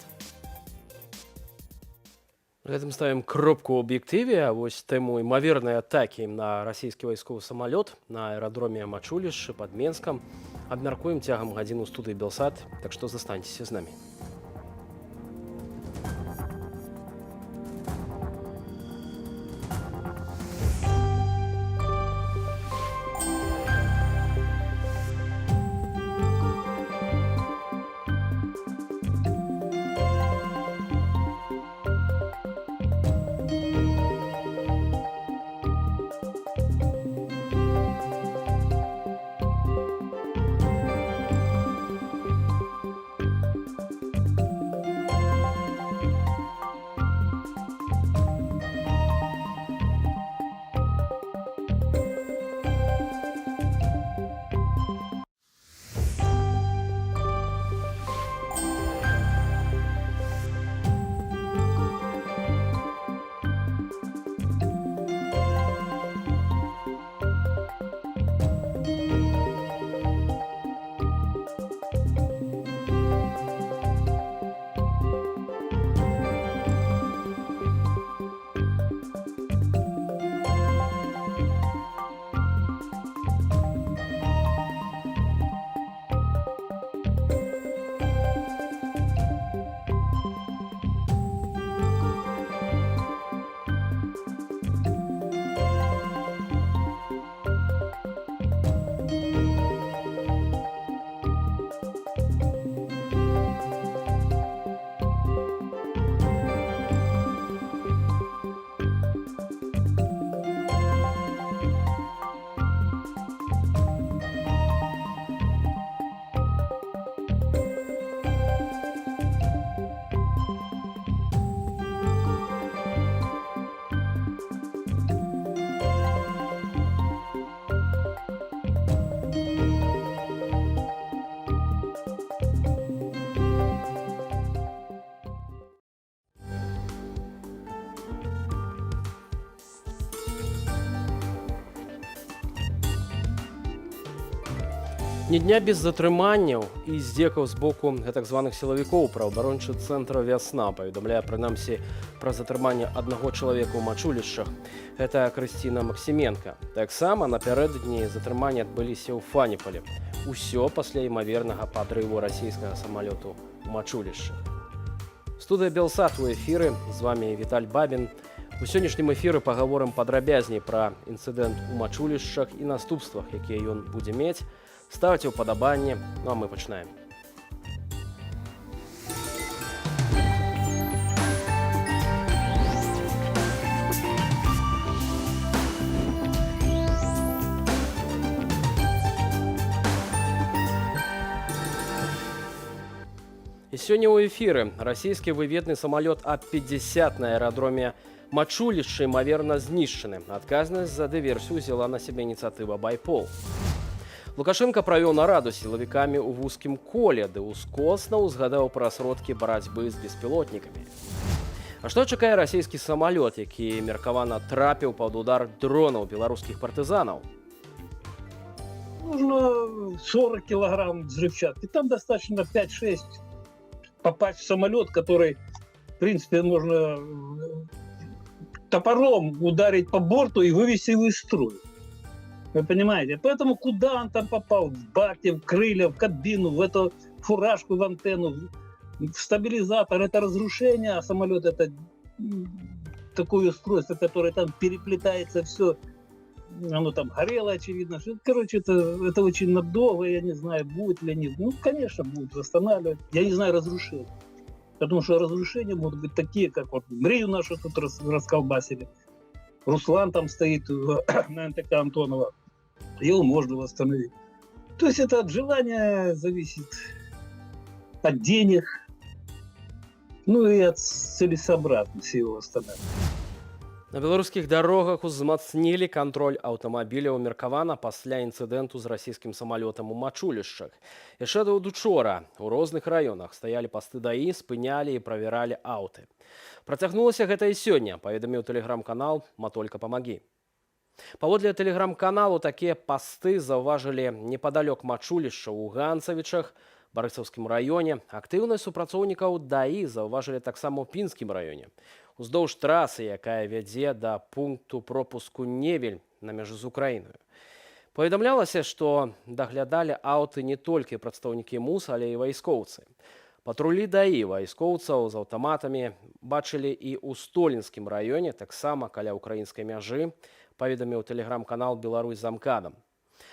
[SPEAKER 1] Гэтым ставім кропку ў аб'ектыве, а вось тэму імавернай атакі на расійскі вайсковы самалёт на аэрадроме Мачулішчы пад Менскам абмяркуем цягам гадзіны ў студыі Белсат, так што застаньцеся з намі. Ні дня без затрыманняў і здзекаў з боку гэтак званых сілавікоў. Праваабарончы цэнтр «Вясна» паведамляе прынамсі пра затрыманне аднаго чалавека ў Мачулішчах. Гэта Крысціна Максіменка. Таксама напярэдадні затрыманні адбыліся ў Фаніпале. Усё пасля імавернага падрыву расійскага самалёту ў Мачулішчах. Студыя Белсат у эфіры, з вами Віталь Бабін. У сённяшнім эфіры пагаворым падрабязней пра інцыдэнт у Мачулішчах і наступствах, якія ён будзе мець. Ставце ўпадабанне, ну а мы пачынаем. І сёння ў эфіры: расійскі выведны самалёт А-50 на аэрадроме Мачулішчы імаверна знішчаны. Адказнасць за дыверсію ўзяла на сябе ініцыятыва «Байпол». Лукашэнка правёў нараду з сілавікамі ў вузкім коле, ды ўскосна ўзгадаў пра сродкі барацьбы з беспілотнікамі. А што чакае расійскі самалёт, які меркавана трапіў пад удар дронаў беларускіх партызанаў?
[SPEAKER 7] Нужно 40 килограмм взрывчатки. Там достаточно 5-6 попасть в самолет, который, в принципе, можно топором ударить по борту и вывести его из строя. Вы понимаете? Поэтому куда он там попал? В баки, в крылья, в кабину, в эту фуражку, в антенну, в стабилизатор. Это разрушение, а самолет это такое устройство, которое там переплетается все. Оно там горело, очевидно. Короче, это очень надолго, я не знаю, будет ли они. Ну, конечно, будут восстанавливать. Я не знаю разрушения. Потому что разрушения могут быть такие, как вот Мрию нашу тут расколбасили. Руслан там стоит на НТК Антонова. Его можно восстановить. То есть это от желания зависит, от денег, ну и от целесообразности его восстанавливать.
[SPEAKER 1] На беларускіх дарогах узмацнілі кантроль аўтамабіляў меркавана пасля інцыдэнту з расійскім самалётам у Мачулішчах. Яшчэ да учора у розных раёнах стаялі пасты ДАІ, спынялі і правяралі аўты. Працягнулася гэта і сёння, паведаміў тэлеграм-канал «Матолька памагі». Паводле тэлеграм-каналу, такія пасты заўважылі непадалёк Мачулішча, у Ганцавічах, Барысаўскім раёне. Актыўнасць супрацоўнікаў ДАІ заўважылі таксама ў Пінскім раёне. Уздоўж трасы, якая вядзе да пункту пропуску Невель на мяжы з Украінаю. Паведамлялася, што даглядалі аўты не толькі прадстаўнікі МУС, але і вайскоўцы. Патрулі ДАІ, вайскоўцаў з аўтаматамі бачылі і ў Столінскім раёне, таксама каля ўкраінскай мяжы, паведаміў тэлеграм-канал «Беларусь за МКАДам».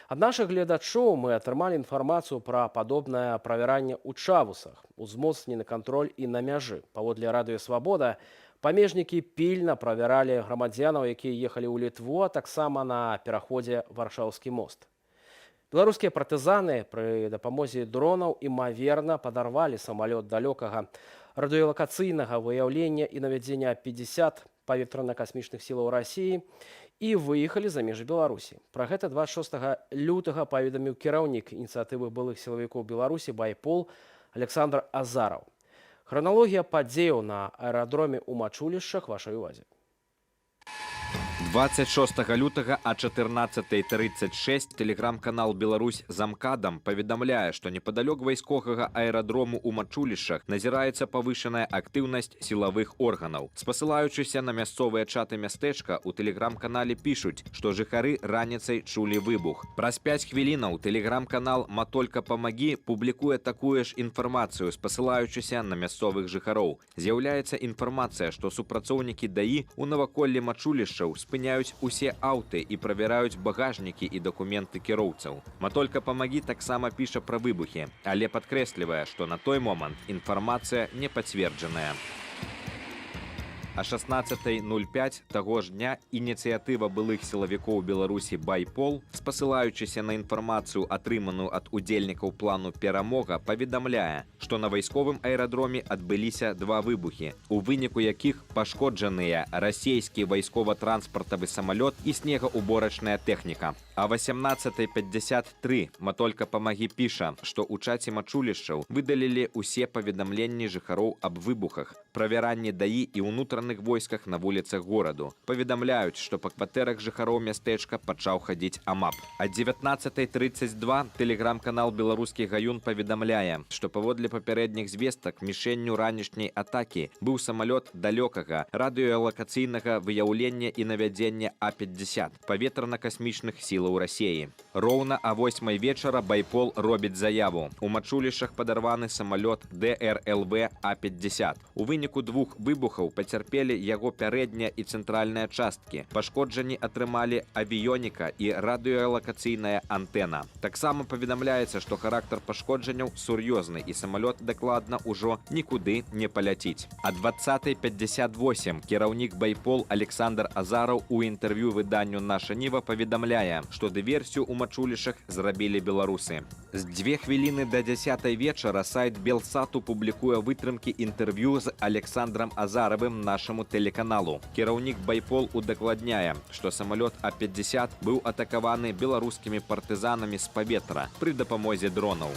[SPEAKER 1] Ад нашых гледачоў мы атрымалі інфармацыю пра падобнае правяранне ў Чавусах, узмоцнены кантроль і на мяжы. Паводле Радыё Свабода, памежнікі пільна правяралі грамадзянаў, якія ехалі ў Літву, а таксама на пераходзе Варшаўскі мост. Беларускія партызаны пры дапамозе дронаў імаверна падарвалі самалёт далёкага радыёлакацыйнага выяўлення і навядзення 50 паветрана-касмічных сілаў Расіі і выехалі за межы Беларусі. Пра гэта 26 лютага паведаміў кіраўнік ініцыятывы былых сілавікоў Беларусі «Байпол» Аляксандр Азараў. Храналогія падзеяў на аэрадроме ў Мачулішчах вашай увазе.
[SPEAKER 8] 26 лютага а 14:36 тэлеграм-канал «Беларусь за МКАДам» паведамляе, што непадалёк вайсковага аэрадрому ў Мачулішчах назіраецца павышаная актыўнасць сілавых органаў. Спасылаючыся на мясцовыя чаты мястэчка, у тэлеграм-канале пішуць, што жыхары раніцай чулі выбух. Праз 5 хвілінаў тэлеграм-канал «Матолька памагі» публікуе такую ж інфармацыю, спасылаючыся на мясцовых жыхароў. З'яўляецца інфармацыя, што супрацоўнікі ДАІ у наваколлі Мачулішчаў спыняюць усе аўты і правяраюць багажнікі і дакументы кіроўцаў. «Матолька памагі» таксама піша пра выбухі, але падкрэслівае, што на той момант інфармацыя не пацверджаная. А 16:05 таго ж дня ініцыятыва былых сілавікоў Беларусі «Байпол», спасылаючыся на інфармацыю, атрыманую ад удзельнікаў плану «Перамога», паведамляе, што на вайсковым аэрадроме адбыліся два выбухі, у выніку якіх пашкоджаныя расійскі вайскова-транспартавы самалёт і снегаўборачная тэхніка. А 18:53 «Матолька памагі» піша, што ў чаце Мачулішчаў выдалілі ўсе паведамленні жыхароў аб выбухах, правяранні ДАІ і ўнутраных паветраных войсках на вуліцах гораду. Паведамляюць, што па кватэрах жыхароў мястэчка пачаў хадзіць АМАП. А 19:32 тэлеграм-канал «Беларускі гаюн» паведамляе, што паводле папярэдніх звестак мішэнню ранішняй атакі быў самалёт далёкага радыёлакацыйнага выяўлення і навядзення А-50 паветрана-касмічных сілаў Расеі. Роўна а 8 вечара Байпол робіць заяву. У Мачулішчах падарваны самалёт ДРЛВ А-50. У выніку двух выбухаў пацярпелі яго пярэдняя і цэнтральная часткі. Пашкоджанні атрымалі авіёніка і радыёлакацыйная антэна. Таксама паведамляецца, што характар пашкоджанняў сур'ёзны і самалёт дакладна ўжо нікуды не паляціць. А 20:58 кіраўнік Байпол Александр Азараў у інтэрв'ю выданню «Наша Ніва» паведамляе, што дыверсію ў Мачулішчах зрабілі беларусы. З 9:38 вечара сайт Белсату публікуе вытрымкі інтэрв'ю з Александром Азаравым нашаму тэлеканалу. Кіраўнік Байпол удакладняе, што самалёт А-50 быў атакаваны беларускімі партызанамі з паветра пры дапамозе дронаў.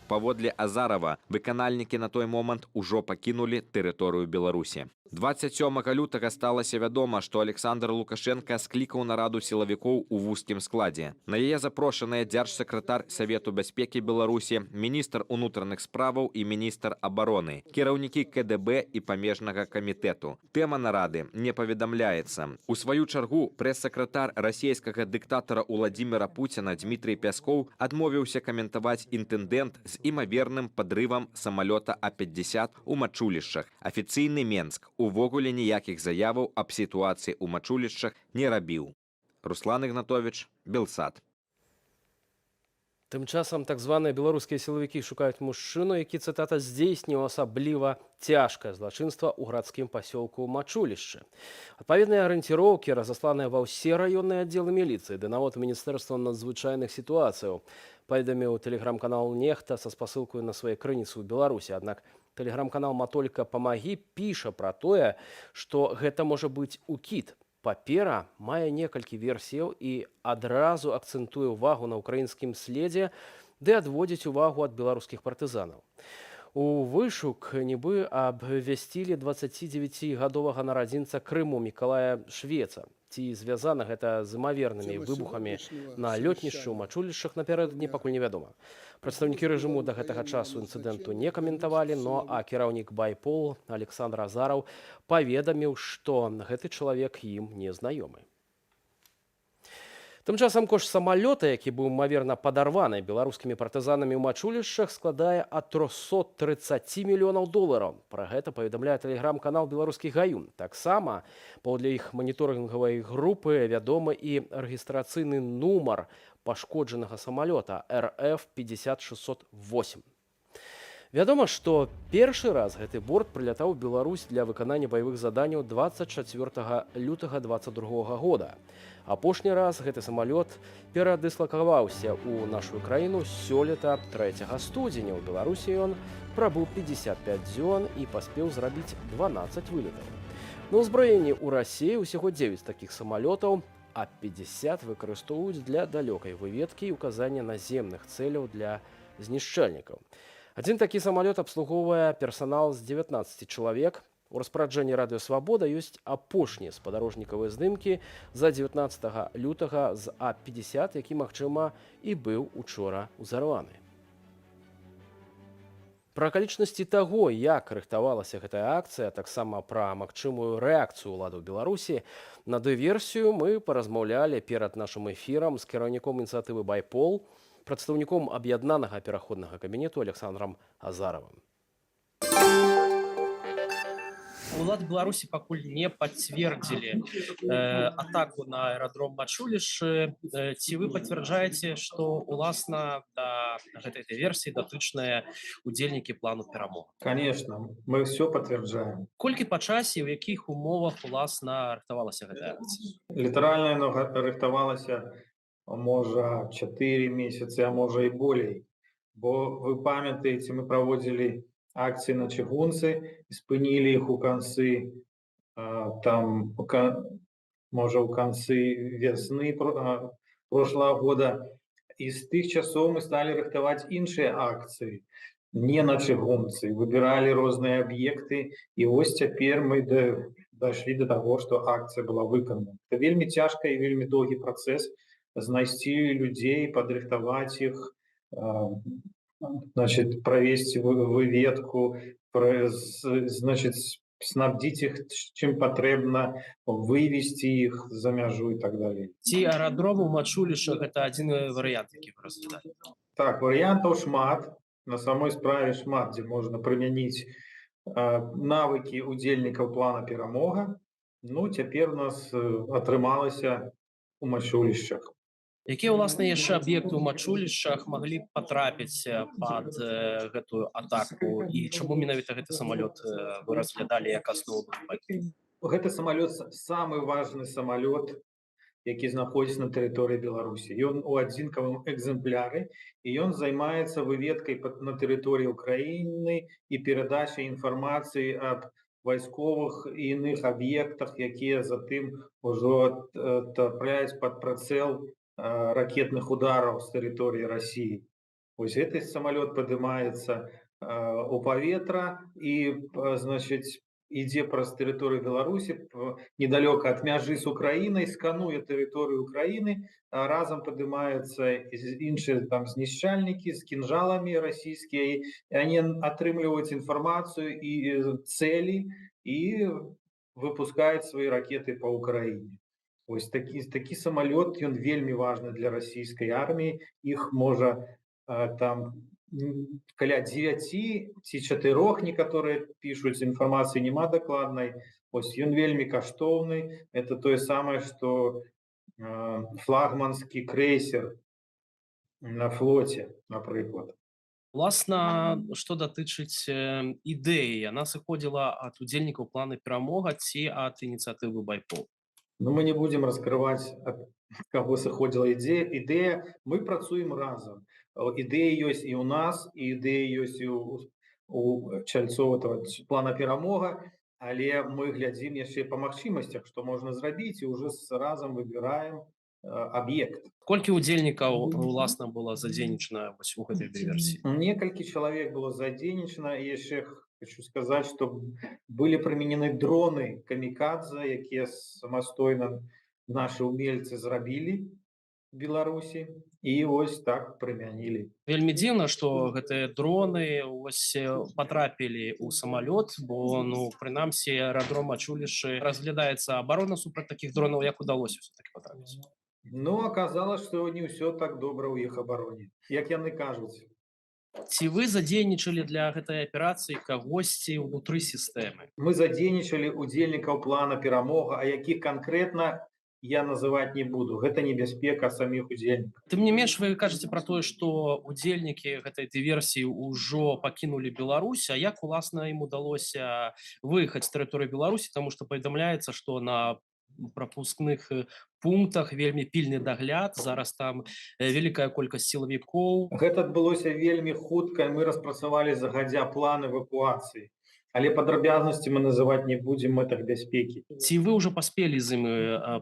[SPEAKER 8] Паводле Азарава, выканальнікі на той момант ужо пакінулі тэрыторыю Беларусі. 27 лютага сталася вядома, што Александр Лукашенко склікаў нараду сілавікоў у вузкім складзе. На яе запрошаныя дзяржсакратар Савету бяспекі Беларусі, міністр унутраных справаў і міністр абароны, кіраўнікі КДБ і памежнага камітэту. Тэма нарады не паведамляецца. У сваю чаргу прэс-сакратар расійскага дыктатара Уладзіміра Пуціна Дмітрый Пяскоў адмовіўся каментаваць інцыдэнт з імаверным падрывам самалёта А-50 у Мачулішчах. Афіцыйны Менск увогуле ніякіх заяваў аб сітуацыі ў Мачулішчах не рабіў. Руслан Ігнатович, Белсат.
[SPEAKER 1] Тым часам так званыя беларускія сілавікі шукаюць мужчыну, які, цытата, здзейсніў асабліва цяжкае злачынства ў гарадскім пасёлку Мачулішчы. Адпаведныя арыенціроўкі разасланыя ва ўсе раённыя аддзелы міліцыі ды нават Міністэрства надзвычайных сітуацыяў. Паведаміў тэлеграм-канал «Нехта» са спасылкаю на свае крыніцы ў Беларусі. Аднак тэлеграм-канал «Матолька памагі» піша пра тое, што гэта можа быць укід. Папера мае некалькі версіяў і адразу акцэнтуе ўвагу на ўкраінскім следзе ды адводзіць увагу ад беларускіх партызанаў. У вышук нібы абвясцілі 29-гадовага нарадзінца Крыму Мікалая Швеца. Ці звязана гэта з імавернымі выбухамі на лётнішчы ў Мачулішчах напярэдадні, пакуль невядома. Прадстаўнікі рэжыму да гэтага часу інцыдэнту не каментавалі, но а кіраўнік Байпол Александр Азараў паведаміў, што гэты чалавек ім незнаёмы. Тым часам кошт самалёта, які быў імаверна падарваны беларускімі партызанамі ў Мачулішчах, складае ад 330 мільёнаў долараў. Пра гэта паведамляе тэлеграм-канал «Беларускі гаюн». Таксама, паводле іх маніторынгавай групы, вядомы і рэгістрацыйны нумар пашкоджанага самалёта РФ 50608. Вядома, што першы раз гэты борт прылятаў у Беларусь для выканання баявых заданняў 24 лютага 22 года. Апошні раз гэты самалёт перадыслакаваўся ў нашу краіну сёлета 3 студзеня. У Беларусі ён прабыў 55 дзён і паспеў зрабіць 12 вылетаў. На ўзбраенні ў Расіі ўсяго 9 такіх самалётаў, а 50 выкарыстоўваюць для далёкай выведкі і указання наземных цэляў для знішчальнікаў. Адзін такі самалёт абслугоўвае персанал з 19 чалавек. У распараджэнні Радыё Свабода ёсць апошнія спадарожнікавыя здымкі за 19 лютага з А-50, які, магчыма, і быў учора ўзарваны. Пра акалічнасці таго, як рыхтавалася гэтая акцыя, таксама пра магчымую рэакцыю ўладаў Беларусі на дыверсію мы паразмаўлялі перад нашым эфірам з кіраўніком ініцыятывы «Байпол», прадстаўніком аб'яднанага пераходнага кабінету Александром Азаравым.
[SPEAKER 9] Улады Беларусі пакуль не пацвердзілі атаку на аэрадром Мачулішы. Ці вы пацвярджаеце, што уласна да гэтай дыверсіі датычныя удзельнікі плану «Перамога»?
[SPEAKER 10] Конечно, мы все подтверждаем.
[SPEAKER 9] Колькі па часе, у якіх умовах уласна рыхтавалася гэтая акцыя?
[SPEAKER 10] Літаральна яно рыхтавалася можа 4 месяцы, а можа і болей. Бо вы памятаеце, мы праводзілі акцыі на чыгунцы і спынілі іх у канцы там можа ў канцы вясны прошлого года. І з тых часоў мы сталі рыхтаваць іншыя акцыі. не на чыгунцы, выбіралі розныя аб'екты, і вось цяпер мы дайшлі до таго, што акцыя была выканана. Это вельмі цяжка і вельмі доўгі працэс знайсці людзей, падрыхтаваць іх, значит, правесці выведку, значит, снабдзіць іх чым патрэбна, вывесці іх за мяжу і так далей.
[SPEAKER 9] Ці аэрадром у Мачулішах гэта адзіны варыянт, які вы разглядалі?
[SPEAKER 10] Так, варыянтаў шмат, на самой справе шмат, дзе можна прымяніць навыкі удзельнікаў плана «Перамога». Ну, цяпер у нас атрымалася у Мачулішчах.
[SPEAKER 9] Якія, ўласна, яшчэ аб'екты ў Мачулішчах маглі б патрапіць пад гэтую атаку і чаму менавіта гэты самалёт вы разглядалі як аснову?
[SPEAKER 10] Гэты самалёт самы важны самалёт, які знаходзіцца на тэрыторыі Беларусі. Ён у адзінкавым экземпляры, і ён займаецца выведкай на тэрыторыі Украіны і перадачай інфармацыі аб вайсковых і іных аб'ектах, якія затым ужо трапляюць пад працэл ракетных удараў з тэрыторыі Расіі. Вось гэты самалёт падымаецца у паветра і, значыць, ідзе праз тэрыторыю Беларусі, недалёка ад мяжы з Украінай, скануе тэрыторыю Украіны, а разам падымаюцца іншыя там знішчальнікі з кінжаламі расійскія, і они атрымліваюць інфармацыю і цэлі і выпускаюць свае ракеты па Украіне. Вось такі самалёт, ён вельмі важны для расійскай арміі. Іх можа там каля 9 ці 4, некаторыя пішуць, інфармацыі няма дакладнай. Ось ён вельмі каштоўны. Это тое самае, што флагманскі крейсер на флоце, напрыклад.
[SPEAKER 9] Уласна, што датычыць ідэі, яна сыходзіла ад удзельнікаў плана «Перамога» ці ад ініцыятывы «Байпол»?
[SPEAKER 10] Ну, мы не будем раскрываць, ад каго сыходзіла ідэя. Мы працуем разам. Ідэя ёсць і ў нас, і ідэя ёсць і у чальцоў этого плана «Перамога», але мы глядзім яшчэ па магчымасцях, што можна зрабіць, і ўжо разам выбіраем аб'ект.
[SPEAKER 9] Колькі ўдзельнікаў, уласна, было задзейнічана вось у гэтай дыверсіі?
[SPEAKER 10] Некалькі чалавек было задзейнічана, і яшчэ хочу сказаць, што былі прыменены дроны камікадзе, якія самастойна нашы умельцы зрабілі в Беларусі, і вось так прымянілі.
[SPEAKER 9] Вельмі дзіўна, што гэтыя дроны вось патрапілі ў самалёт, бо, ну, прынамсі, аэрадром Мачулішы разглядаецца абарона супраць такіх дронаў. Як удалося все-таки патрапіць?
[SPEAKER 10] Ну, оказалось, што не ўсё так добра ў іх абароне, як яны кажуць.
[SPEAKER 9] Ці вы задзейнічалі для гэтай аперацыі кагосьці ўнутры сістэмы?
[SPEAKER 10] Мы задзейнічалі удзельнікаў плана «Перамога», а якіх канкрэтна, я называть не буду. Гэта небяспека саміх удзельнікаў.
[SPEAKER 9] Тым не менш, вы кажаце пра тое, што удзельнікі гэтай дыверсіі ўжо пакінулі Беларусь, а як, уласна, ім удалося выехаць з тэрыторыі Беларусі, таму што паведамляецца, што на прапускных пунктах вельмі пільны дагляд, зараз там вялікая колькасць сілавікоў.
[SPEAKER 10] Гэта адбылося вельмі хутка, мы распрацавалі загадзя план эвакуацыі. Але падрабязнасці мы называць не будзем, мэтах бяспекі.
[SPEAKER 9] Ці вы ўжо паспелі з імі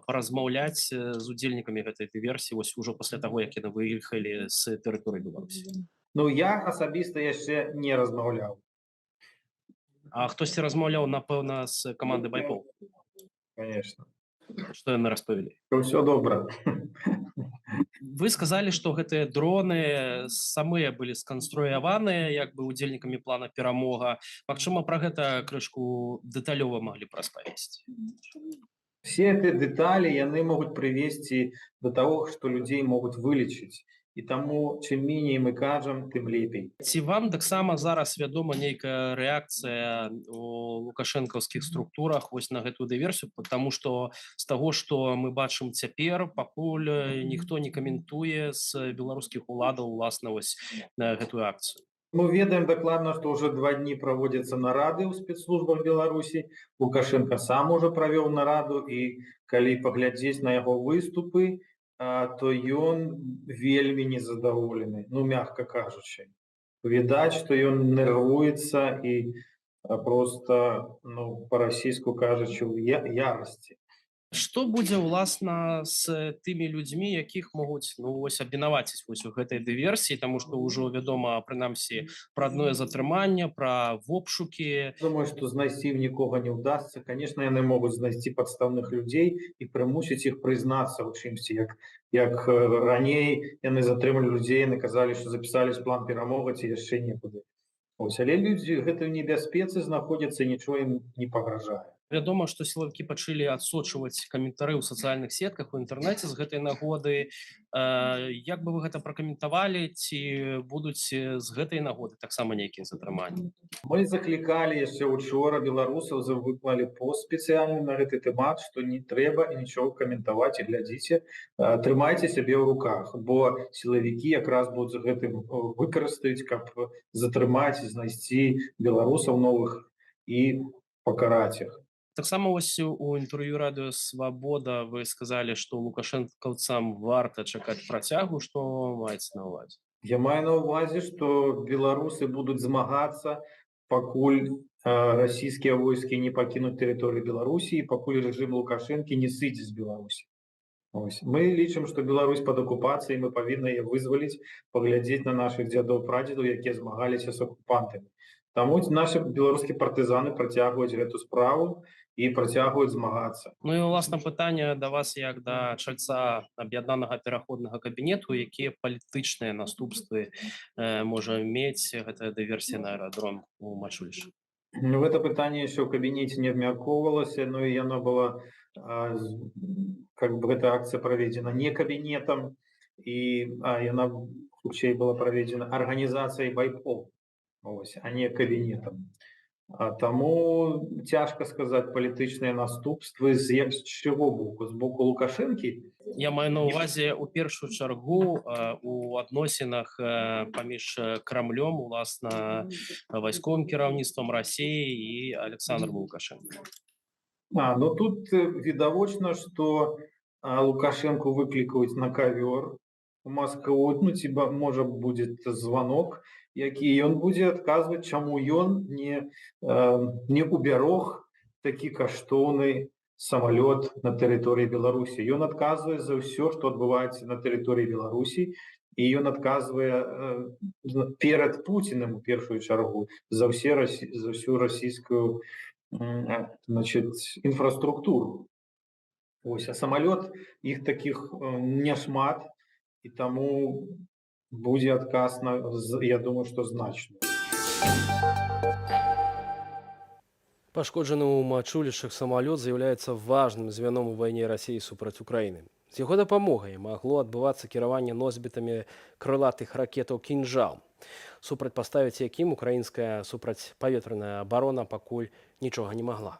[SPEAKER 9] паразмаўляць, з удзельнікамі гэтай дыверсіі, вось ужо пасля таго, як яны выехалі з тэрыторыі Беларусі?
[SPEAKER 10] Ну, я асабіста яшчэ не размаўляў.
[SPEAKER 9] А хтосьці размаўляў, напэўна, з каманды «Байпол»?
[SPEAKER 10] Конечно.
[SPEAKER 9] Што яны распавялі?
[SPEAKER 10] Ўсё добра.
[SPEAKER 9] Вы сказалі, што гэтыя дроны самыя былі сканструяваныя як бы удзельнікамі плана «Перамога». Магчыма, пра гэта крышку дэталёва маглі б распавесці.
[SPEAKER 10] Все эти дэталі яны могуць прывесці да таго, што людзей могуць вылечыць. І таму чым меней мы кажам, тым лепей.
[SPEAKER 9] Ці вам таксама зараз вядома нейкая рэакцыя у лукашэнкаўскіх структурах вось на гэтую дыверсію, потому што з таго, што мы бачым цяпер, пакуль ніхто не каментуе з беларускіх уладаў уласна вось на гэтую акцыю?
[SPEAKER 10] Мы ведаем дакладна, што ўжо 2 дні праводзяцца нарады ў спецслужбах Беларусі. Лукашенко сам уже правёў нараду, і калі паглядзець на яго выступы, то ён вельмі незадаволены, ну, мягка кажучы. Відаць, што ён нервуецца і просто, ну, па-расійску кажучы, у ярости.
[SPEAKER 9] Што будзе ўласна з тымі людзьмі, якіх могуць, ну, вось абвінаваціць вось у гэтай дыверсіі, таму што ўжо вядома прынамсі пра адное затрыманне, пра вобшукі?
[SPEAKER 10] Думаю, што знайсці нікога не ўдасца. Конечно, яны могуць знайсці падстаўных людзей і прымусіць іх прызнацца ў чымсьці, як раней яны затрымалі людзей, яны казалі, што запісалі план «Перамога» ці яшчэ некуды. Ось, але людзі гэта ў небяспецы знаходзяцца, нічого ім не пагражае.
[SPEAKER 9] Вядома, што сілавікі пачалі адсочваць каментары ў сацыяльных сетках, у інтэрнэце з гэтай нагоды. Як бы вы гэта пракаментавалі, ці будуць з гэтай нагоды таксама нейкія затрыманні?
[SPEAKER 10] Мы заклікалі яшчэ учора беларусаў, выклалі пост спецыяльны на гэты тэмат, што не трэба нічога каментаваць і глядзіце, трымайце сябе ў руках, бо сілавікі якраз будуць гэтым выкарыстаюць, каб затрымаць, знайсці беларусаў новых і пакараць іх.
[SPEAKER 9] Таксама вось у інтэрв'ю Радыё Свабода вы сказалі, што лукашэнкаўцам варта чакаць працягу. Што маеце на ўвазе?
[SPEAKER 10] Я маю на ўвазе, што беларусы будуць змагацца, пакуль расійскія войскі не пакінуць тэрыторыю Беларусі і пакуль рэжым Лукашэнкі не сыдзе з Беларусі. Ось. Мы лічым, што Беларусь пад акупацыяй, мы павінны яе вызваліць, паглядзець на нашых дзядоў, прадзедаў, якія змагаліся з акупантамі. Таму нашы беларускія партызаны працягваюць гэту справу і працягваюць змагацца.
[SPEAKER 9] Ну і ўласна пытанне да вас як да чальца аб'яднанага пераходнага кабінету: якія палітычныя наступствы можа мець гэтая дыверсія на аэрадром у Мачуліш?
[SPEAKER 10] Ну, гэта пытанне яшчэ ў кабінеце не абмяркоўвалася, ну і яно было, как бы гэта акцыя праведзена не кабінетам, і яна хутчэй была праведзена арганізацыяй «Байпол», ось, а не кабінетам. Таму цяжка сказаць палітычныя наступствы з чаго боку, з боку Лукашэнкі.
[SPEAKER 9] Я маю на ўвазе у першую чаргу у адносінах паміж Крамлём, уласна вайсковым кіраўніцтвам Расіі і Александром Лукашенко.
[SPEAKER 10] Ну тут відавочна, што Лукашенко выклікаюць на кавёр у Москву, ну ці можа, будет звонок, які ён будзе адказваць, чаму ён не убярог такі каштоўны самалёт на тэрыторыі Беларусі. Ён адказвае за ўсё, што адбываецца на тэрыторыі Беларусі, і ён адказвае перад Пуціным у першую чаргу за всю расійскую, значит, інфраструктуру. Ось, а самалёт, іх таких няшмат, і таму будзе адказ на, я думаю, што значны.
[SPEAKER 1] Пашкоджаны ў Мачулішчах самалёт з'яўляецца важным звяном у вайне Расіі супраць Украіны. З яго дапамогай магло адбывацца кіраванне носьбітамі крылатых ракетаў «Кінжал», супрацьпаставіць якім украінская супрацьпаветраная абарона пакуль нічога не магла.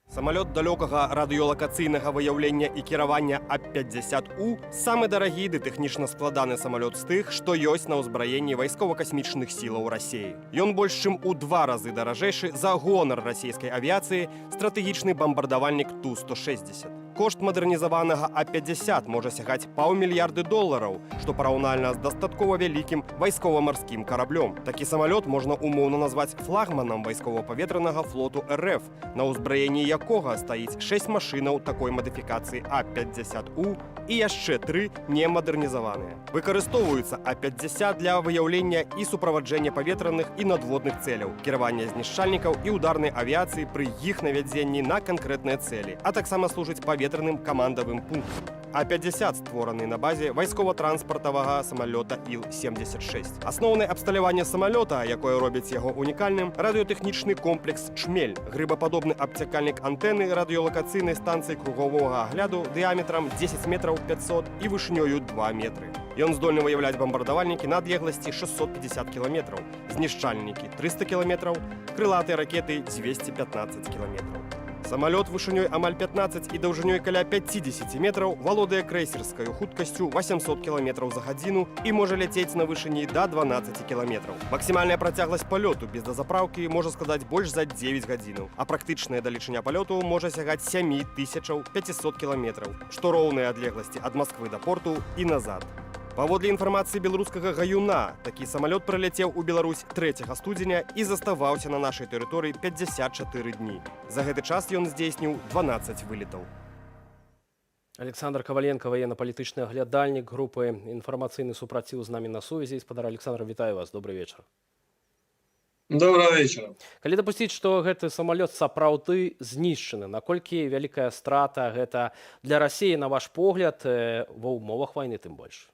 [SPEAKER 11] Самалёт далёкага радыёлакацыйнага выяўлення і кіравання А-50У — самы дарагі ды тэхнічна складаны самалёт з тых, што ёсць на ўзбраенні вайскова-касмічных сілаў Расеі. Ён больш чым у два разы даражэйшы за гонар расійскай авіяцыі, стратэгічны бамбардавальнік Ту-160. Кошт мадэрнізаванага А-50 можа сягаць паўмільярды долараў, што параўнальна з дастаткова вялікім вайскова-марскім караблём. Такі самалёт можна умоўна назваць флагманам вайскова-паветранага флоту РФ, на ўзбраенні якога стаіць 6 машынаў такой мадыфікацыі А-50У і яшчэ тры немадэрнізаваныя. Выкарыстоўваюцца А-50 для выяўлення і суправаджэння паветраных і надводных цэляў, кіравання знішчальнікаў і ударнай авіяцыі пры іх навядзенні на канкрэтныя цэлі, а таксама служыць паветраным камандавым пунктам. А-50 створаны на базе вайскова-транспартавага самалёта Іл-76. Асноўнае абсталяванне самалёта, якое робіць яго унікальным, радыётэхнічны комплекс «Чмель», грыбападобны абцякальнік антэны радыёлакацыйнай станцыі круговога агляду дыяметрам 10 метраў 500 і вышынёю 2 метры. Ён здольны выяўляць бамбардавальнікі на адлегласці 650 кіламетраў, знішчальнікі 300 кіламетраў, крылатыя ракеты 215 кіламетраў. Самалёт вышынёй амаль 15 і даўжынёй каля 50 метраў валодае крэйсерскаю хуткасцю 800 кіламетраў за гадзіну і можа ляцець на вышыні да 12 кіламетраў. Максімальная працягласць палёту без дазапраўкі можа складаць больш за 9 гадзінаў, а практычная далечыня палёту можа сягаць 7500 кіламетраў, што роўныя адлегласці ад Масквы да Порту і назад. Паводле інфармацыі беларускага «Гаюна», такі самалёт прыляцеў у Беларусь 3 студзеня і заставаўся на нашай тэрыторыі 54 дні. За гэты час ён здзейсніў 12 вылетаў.
[SPEAKER 1] Аляксандр Каваленка, ваенна-палітычны аглядальнік групы «Інфармацыйны супраціў», з намі на сувязі. Спадар Аляксандр, вітаю вас, добры вечар.
[SPEAKER 12] Доброго вечара.
[SPEAKER 1] Калі дапусціць, што гэты самалёт сапраўды знішчаны, наколькі вялікая страта гэта для Расіі, на ваш погляд, ва ўмовах вайны тым больш?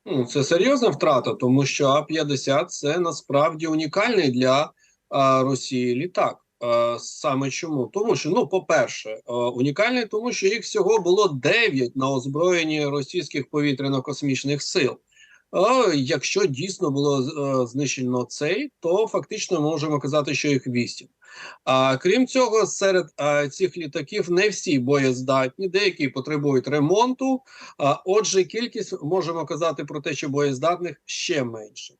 [SPEAKER 12] Ну, це серйозна втрата, тому що А-50 це насправді унікальний для Росії літак. Саме чому? Тому що, ну, по-перше, унікальний, тому що їх всього було 9 на озброєнні російських повітряно-космічних сил. Якщо дійсно було знищено цей, то фактично можемо казати, що їх 8. А крім цього, серед цих літаків не всі боєздатні, деякі потребують ремонту. Отже, кількість, можемо казати про те, що боєздатних ще менше.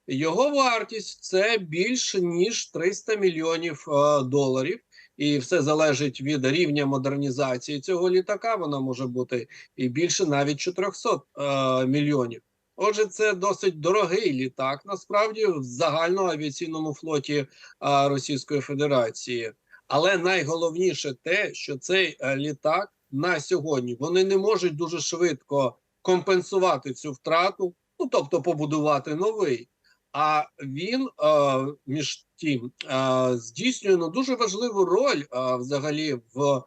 [SPEAKER 12] Його вартість це більш ніж 300 мільйонів доларів, і все залежить від рівня модернізації цього літака. Вона може бути і більше навіть 400 мільйонів. Отже, це досить дорогий літак, насправді, в загальноавіаційному флоті Російської Федерації. Але найголовніше те, що цей літак на сьогодні вони не можуть дуже швидко компенсувати цю втрату, ну, тобто побудувати новий. А він, між тим, здійснює, ну, дуже важливу роль взагалі в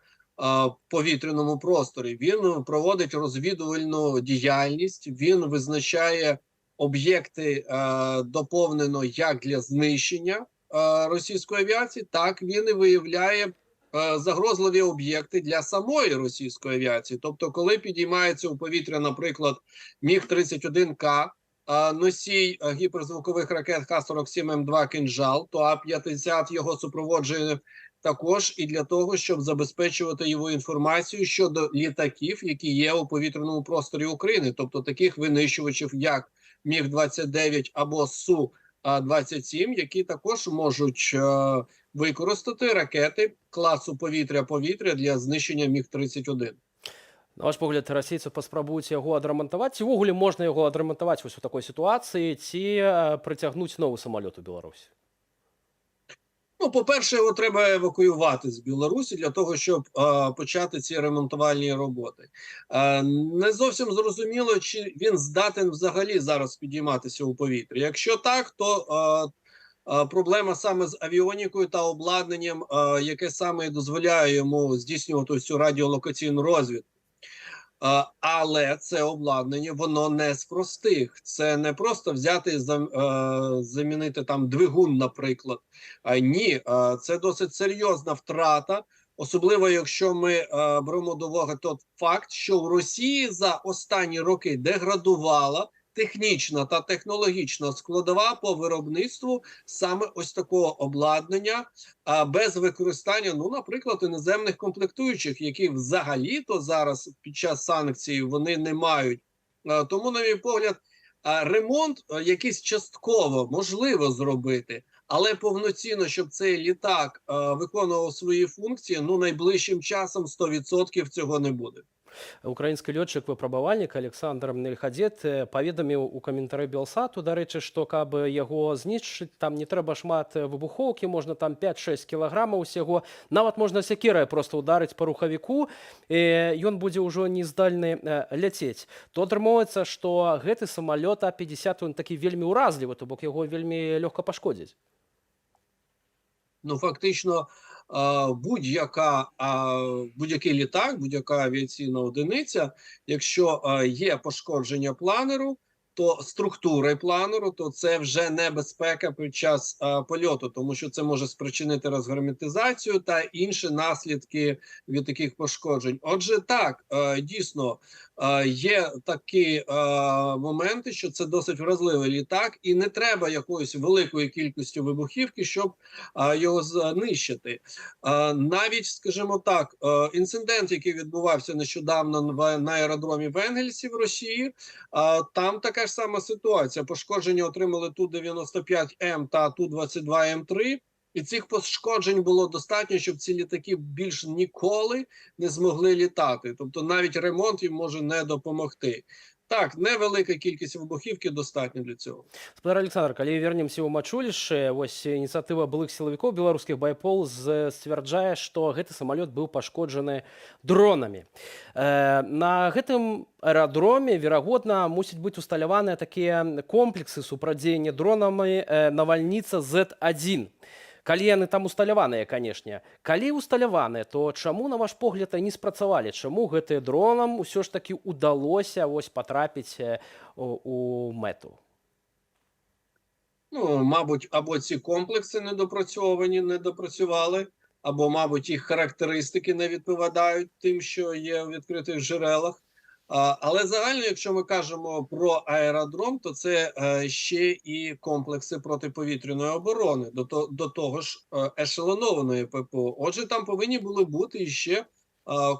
[SPEAKER 12] повітряному просторі. Він проводить розвідувальну діяльність, він визначає об'єкти доповнено як для знищення російської авіації, так він і виявляє загрозливі об'єкти для самої російської авіації. Тобто, коли підіймається у повітря, наприклад, Міг-31К, носій гіперзвукових ракет Х-47М2 «Кинжал», то А-50 його супроводжує також і для того, щоб забезпечувати його інформацію щодо літаків, які є у повітряному просторі України, тобто таких винищувачів, як Міг-29 або Су-27, які також можуть використати ракети класу повітря-повітря для знищення Міг-31.
[SPEAKER 1] На ваш погляд, расейцы паспрабуюць яго адрамантаваць? Ці ўвогуле можна яго адрамантаваць вось у такой сітуацыі, ці прыцягнуць новы самалёт у Беларусь?
[SPEAKER 12] Ну, по-перше, його треба евакуювати з Білорусі для того, щоб почати ці ремонтувальні роботи. Не зовсім зрозуміло, чи він здатен взагалі зараз підійматися у повітря. Якщо так, то проблема саме з авіонікою та обладнанням, яке саме і дозволяє йому здійснювати цю радіолокаційну розвідку. Але це обладнання, воно не з простих. Це не просто взяти і замінити там двигун, наприклад. Ні, це досить серйозна втрата, особливо якщо ми беремо до уваги той факт, що в Росії за останні роки деградувала технічна та технологічна складова по виробництву саме ось такого обладнання, без використання, ну, наприклад, іноземних комплектуючих, які взагалі-то зараз під час санкцій вони не мають. Тому, на мій погляд, ремонт якийсь частково можливо зробити, але повноцінно, щоб цей літак виконував свої функції, ну, найближчим часом 100% цього не буде.
[SPEAKER 1] Украінскі лётчык выпрабавальнік Аляксандр Нельхадзет паведаміў у каментары Белсату, дарэчы, што каб яго знішчыць, там не трэба шмат выбухоўкі, можна там 5-6 кілаграмаў усяго, нават можна сякерай просто ударыць па рухавіку, ён будзе ўжо не здольны ляцець. То атрымоўваецца, што гэты самалёт А-50, он такі вельмі ўразлівы, то бок яго вельмі лёгка пашкодзіць.
[SPEAKER 12] Ну, фактично, будь-який літак, будь-яка авіаційна одиниця, якщо є пошкодження планеру, то структури планеру, то це вже небезпека під час польоту, тому що це може спричинити розгерметизацію та інші наслідки від таких пошкоджень. Отже, так, дійсно, є такі моменти, що це досить вразливий літак, і не треба якоїсь великої кількості вибухівки, щоб його знищити. Навіть, скажімо так, інцидент, який відбувався нещодавно на аеродромі в Енгельсі в Росії, там така ж сама ситуація. Пошкодження отримали Ту-95М та Ту-22М3, і цих пошкоджень було достатньо, щоб ці літаки більш ніколи не змогли літати. Тобто навіть ремонт їм може не допомогти. Так, невелика кількість вибухівки достатньо для цього.
[SPEAKER 1] Спадар Аляксандр, калі вернемся ў Мачулішчы, вось ініцыятыва былых сілавікоў беларускіх «Байпол» сцвярджае, што гэты самалёт быў пашкоджаны дронамі. На гэтым аэрадроме, верагодна, мусіць быць усталяваныя такія комплексы супрацьдзеяння дронамі «Навальніца Z1». Калі яны там усталяваныя, канешне. Калі усталяваныя, то чаму, на ваш погляд, они спрацавалі? Чаму гэтыя дронам усё ж такі удалося вось патрапіць у мэту?
[SPEAKER 12] Ну, мабуть, або ці комплекси недопрацьовані, не допрацювали, або, мабуть, їх характеристики не відповідають тим, що є в відкритих джерелах. Але загально, якщо ми кажемо про аеродром, то це ще і комплекси протиповітряної оборони, до того ж ешелонованої ППО. Отже, там повинні були бути ще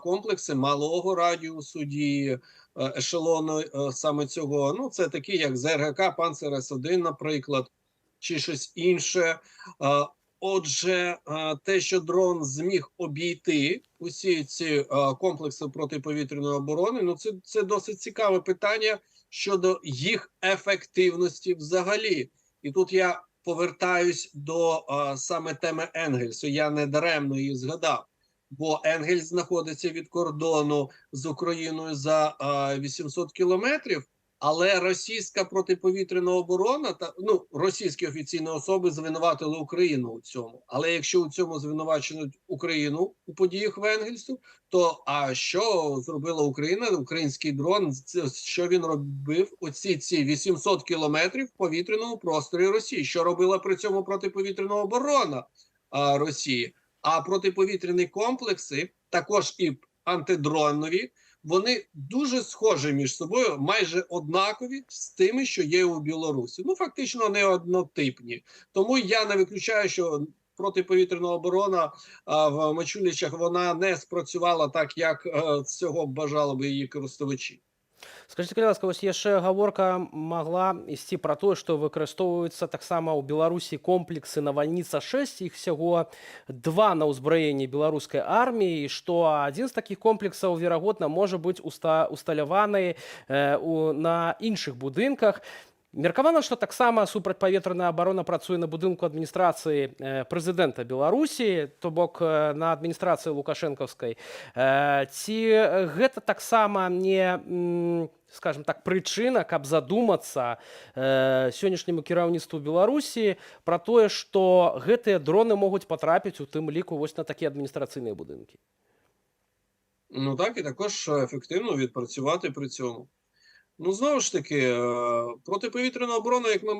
[SPEAKER 12] комплекси малого радіусу дії, ешелону саме цього. Ну, це такі, як ЗРГК «Панцер С-1», наприклад, чи щось інше. Отже, те, що дрон зміг обійти усі ці комплекси протиповітряної оборони, ну це досить цікаве питання щодо їх ефективності взагалі. І тут я повертаюсь до саме теми Енгельсу. Я не даремно її згадав, бо Енгельс знаходиться від кордону з Україною за 800 кілометрів. Але російська протиповітряна оборона та, ну, російські офіційні особи звинуватили Україну у цьому. Але якщо у цьому звинувачують Україну у подіях в Енгельсу, то а що зробила Україна? Український дрон, що він робив оці ці 800 кілометрів в повітряному просторі Росії? Що робила при цьому протиповітряна оборона Росії? А протиповітряні комплекси, також і антидронові, вони дуже схожі між собою, майже однакові з тими, що є у Білорусі. Ну, фактично, не однотипні. Тому я не виключаю, що протиповітряна оборона в Мачулічах, вона не спрацювала так, як цього бажали би її користувачі.
[SPEAKER 1] Скажыце, калі ласка, вось яшчэ гаворка магла ісці пра тое, што выкарыстоўваюцца таксама ў Беларусі комплексы «Навальніца 6», іх усяго два на ўзбраенні беларускай арміі, і што адзін з такіх комплексаў, верагодна, можа быць усталяваны на іншых будынках. Меркавана, што таксама супрацьпаветраная абарона працуе на будынку адміністрацыі прэзідэнта Беларусі, то бок на адміністрацыі лукашэнкаўскай. Ці гэта таксама не, скажем так, прычына, каб задумацца сённяшняму кіраўніцтву Беларусі пра тое, што гэтыя дроны могуць патрапіць у тым ліку вось на такія адміністрацыйныя будынкі?
[SPEAKER 12] Ну так, і також ефективно відпрацювати при цьому. Ну, знову ж таки, протиповітряна оборона, як ми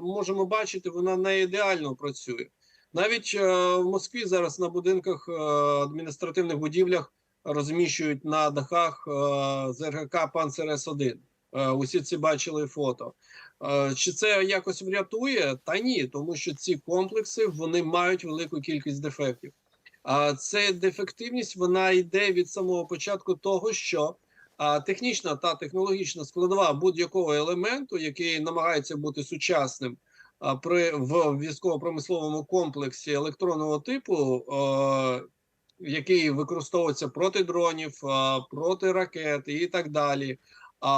[SPEAKER 12] можемо бачити, вона не ідеально працює. Навіть в Москві зараз на будинках, адміністративних будівлях розміщують на дахах ЗРГК «Панцер С-1». Усі ці бачили фото. Чи це якось врятує? Та ні, тому що ці комплекси, вони мають велику кількість дефектів. А це дефективність, вона йде від самого початку того, що технічна та технологічна складова будь-якого елементу, який намагається бути сучасним в військово-промисловому комплексі електронного типу, який використовується проти дронів, проти ракет і так далі,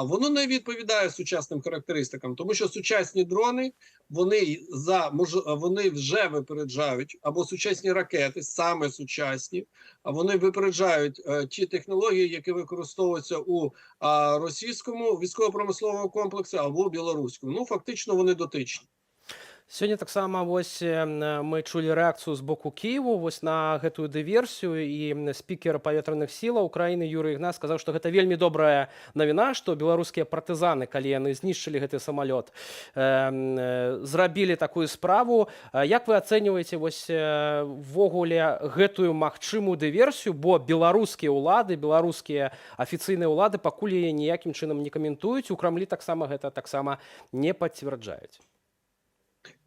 [SPEAKER 12] воно не відповідає сучасним характеристикам, тому що сучасні дрони, вони вже випереджають, або сучасні ракети, саме сучасні, а вони випереджають ті технології, які використовуються у російському військово-промисловому комплексі або у білоруському. Ну, фактично, вони дотичні.
[SPEAKER 1] Сёння таксама вось мы чулі рэакцыю з боку Кіеву вось на гэтую дыверсію, і спікер паветраных сілаў Украіны Юрый Ігнат сказаў, што гэта вельмі добрая навіна, што беларускія партызаны, калі яны знішчылі гэты самалёт, зрабілі такую справу. Як вы ацэньваеце вось увогуле гэтую магчымую дыверсію, бо беларускія ўлады, беларускія афіцыйныя ўлады пакуль яе ніякім чынам не каментуюць, у Крамлі таксама гэта таксама не пацвярджаюць?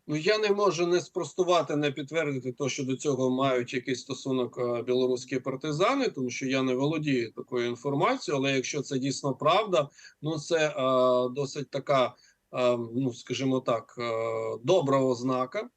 [SPEAKER 12] Ну, я не можу не спростувати, не підтвердити то, що до цього мають якийсь стосунок білоруські партизани, тому що я не володію такою інформацією, але якщо це дійсно правда, ну це досить така, ну, скажімо так, добра ознака.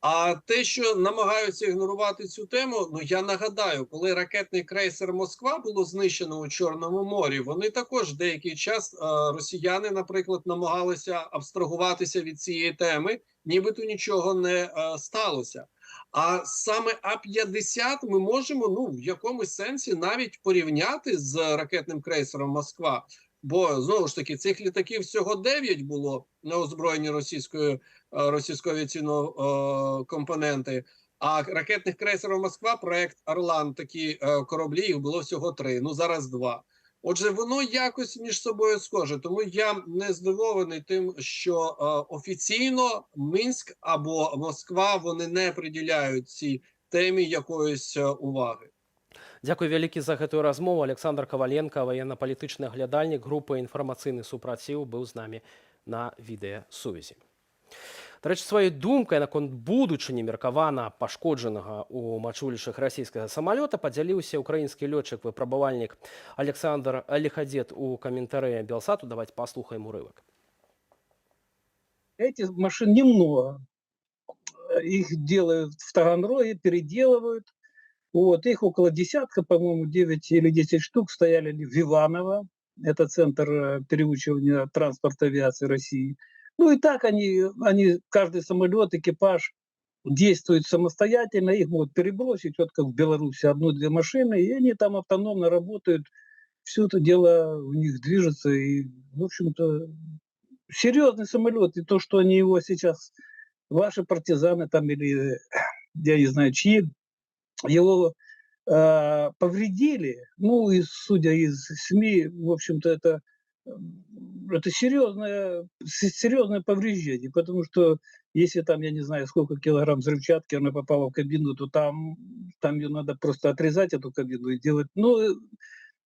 [SPEAKER 12] А те, що намагаються ігнорувати цю тему, ну я нагадаю, коли ракетний крейсер Москва було знищено у Чорному морі, вони також деякий час росіяни, наприклад, намагалися абстрагуватися від цієї теми, нібито нічого не сталося. А саме А-50 ми можемо, ну, в якомусь сенсі навіть порівняти з ракетним крейсером Москва. Бо, знову ж таки, цих літаків всього 9 було на озброєнні російської авіаційного компоненти. А ракетних крейсерів Москва, проект Орлан, такі кораблі, їх було всього 3, ну зараз 2. Отже, воно якось між собою схоже. Тому я не здивований тим, що офіційно Мінськ або Москва, вони не приділяють цій темі якоїсь уваги.
[SPEAKER 1] Дзякуй вялікі за гэтую размову. Аляксандр Каваленка, ваенна-палітычны аглядальнік групы «Інфармацыйны супраціў», быў з намі на відэасувязі. Дарэчы, сваёй думкай наконт будучыні меркавана пашкоджанага ў Мачулішах расійскага самалёта падзяліўся украінскі лётчык-выпрабавальнік Аляксандр Ліхадзед у каментары Белсату. Давайте паслухаем урывак.
[SPEAKER 7] Этих машин немного. Их делают в Таганроге, переделывают. Вот, их около десятка, по-моему, 9 или 10 штук стояли в Иваново. Это центр переучивания транспорта авиации России. Ну и так они, каждый самолет, экипаж действует самостоятельно, их могут перебросить, вот как в Беларуси, одну-две машины, и они там автономно работают. Все это дело у них движется, и, в общем-то, серьезный самолет, и то, что они его сейчас, ваши партизаны там или я не знаю чьи, его повредили, ну, и судя из СМИ, в общем-то, это серьезное повреждение, потому что если там, я не знаю, сколько килограмм взрывчатки она попала в кабину, то там ее надо просто отрезать, эту кабину, и делать. Ну,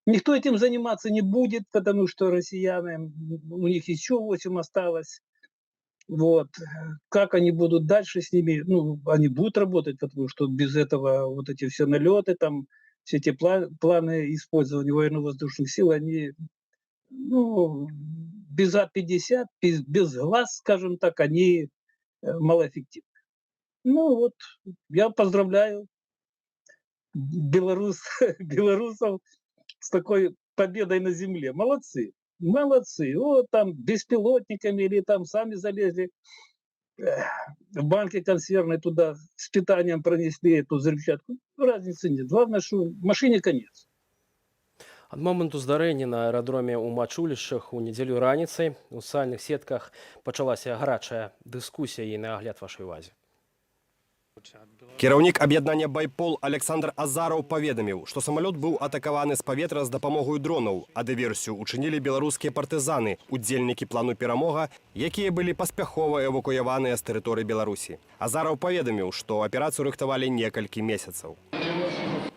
[SPEAKER 7] никто этим заниматься не будет, потому что россияне, у них еще 8 осталось. Вот. Как они будут дальше с ними? Ну, они будут работать, потому что без этого вот эти все налеты, там, все эти планы использования военно-воздушных сил, они, ну, без А-50, без глаз, скажем так, они малоэффективны. Ну вот, я поздравляю белорусов с такой победой на земле. Молодцы, молодцы. Вот там беспилотниками или там сами залезли в банки консервные туда с питанием пронесли эту взрывчатку. Разницы нет. Главное, что машине конец.
[SPEAKER 1] Ад моманту здарэння на аэрадроме ў Мачулішчах у нядзелю раніцай у сацыяльных сетках пачалася гарачая дыскусія, і на агляд вашай увазе.
[SPEAKER 11] Кіраўнік аб'яднання «Байпол» Аляксандр Азараў паведаміў, што самалёт быў атакаваны з паветра з дапамогай дронаў, а дыверсію учынілі беларускія партызаны, удзельнікі плану «Перамога», якія былі паспяхова эвакуяваныя з тэрыторыі Беларусі. Азараў паведаміў, што аперацыю рыхтавалі некалькі месяцаў.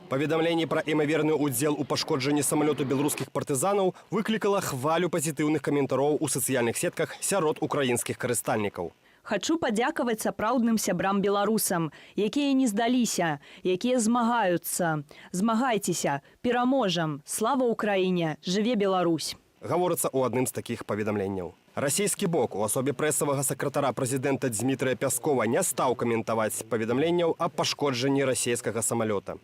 [SPEAKER 11] Паведамленне пра імаверны ўдзел у пашкоджанні самалёту беларускіх партызанаў выклікала хвалю пазітыўных каментароў у сацыяльных сетках сярод украінскіх карыстальнікаў.
[SPEAKER 2] Хачу падзякаваць сапраўдным сябрам беларусам, якія не здаліся, якія змагаюцца. Змагайцеся, пераможам. Слава Украіне, жыве Беларусь.
[SPEAKER 11] Гаворыцца ў адным з такіх паведамленняў. Расійскі бок у асобе прэсавага сакратара прэзідэнта Дзмітрыя Пяскова не стаў каментаваць паведамленняў аб пашкоджанні расійскага самалёта.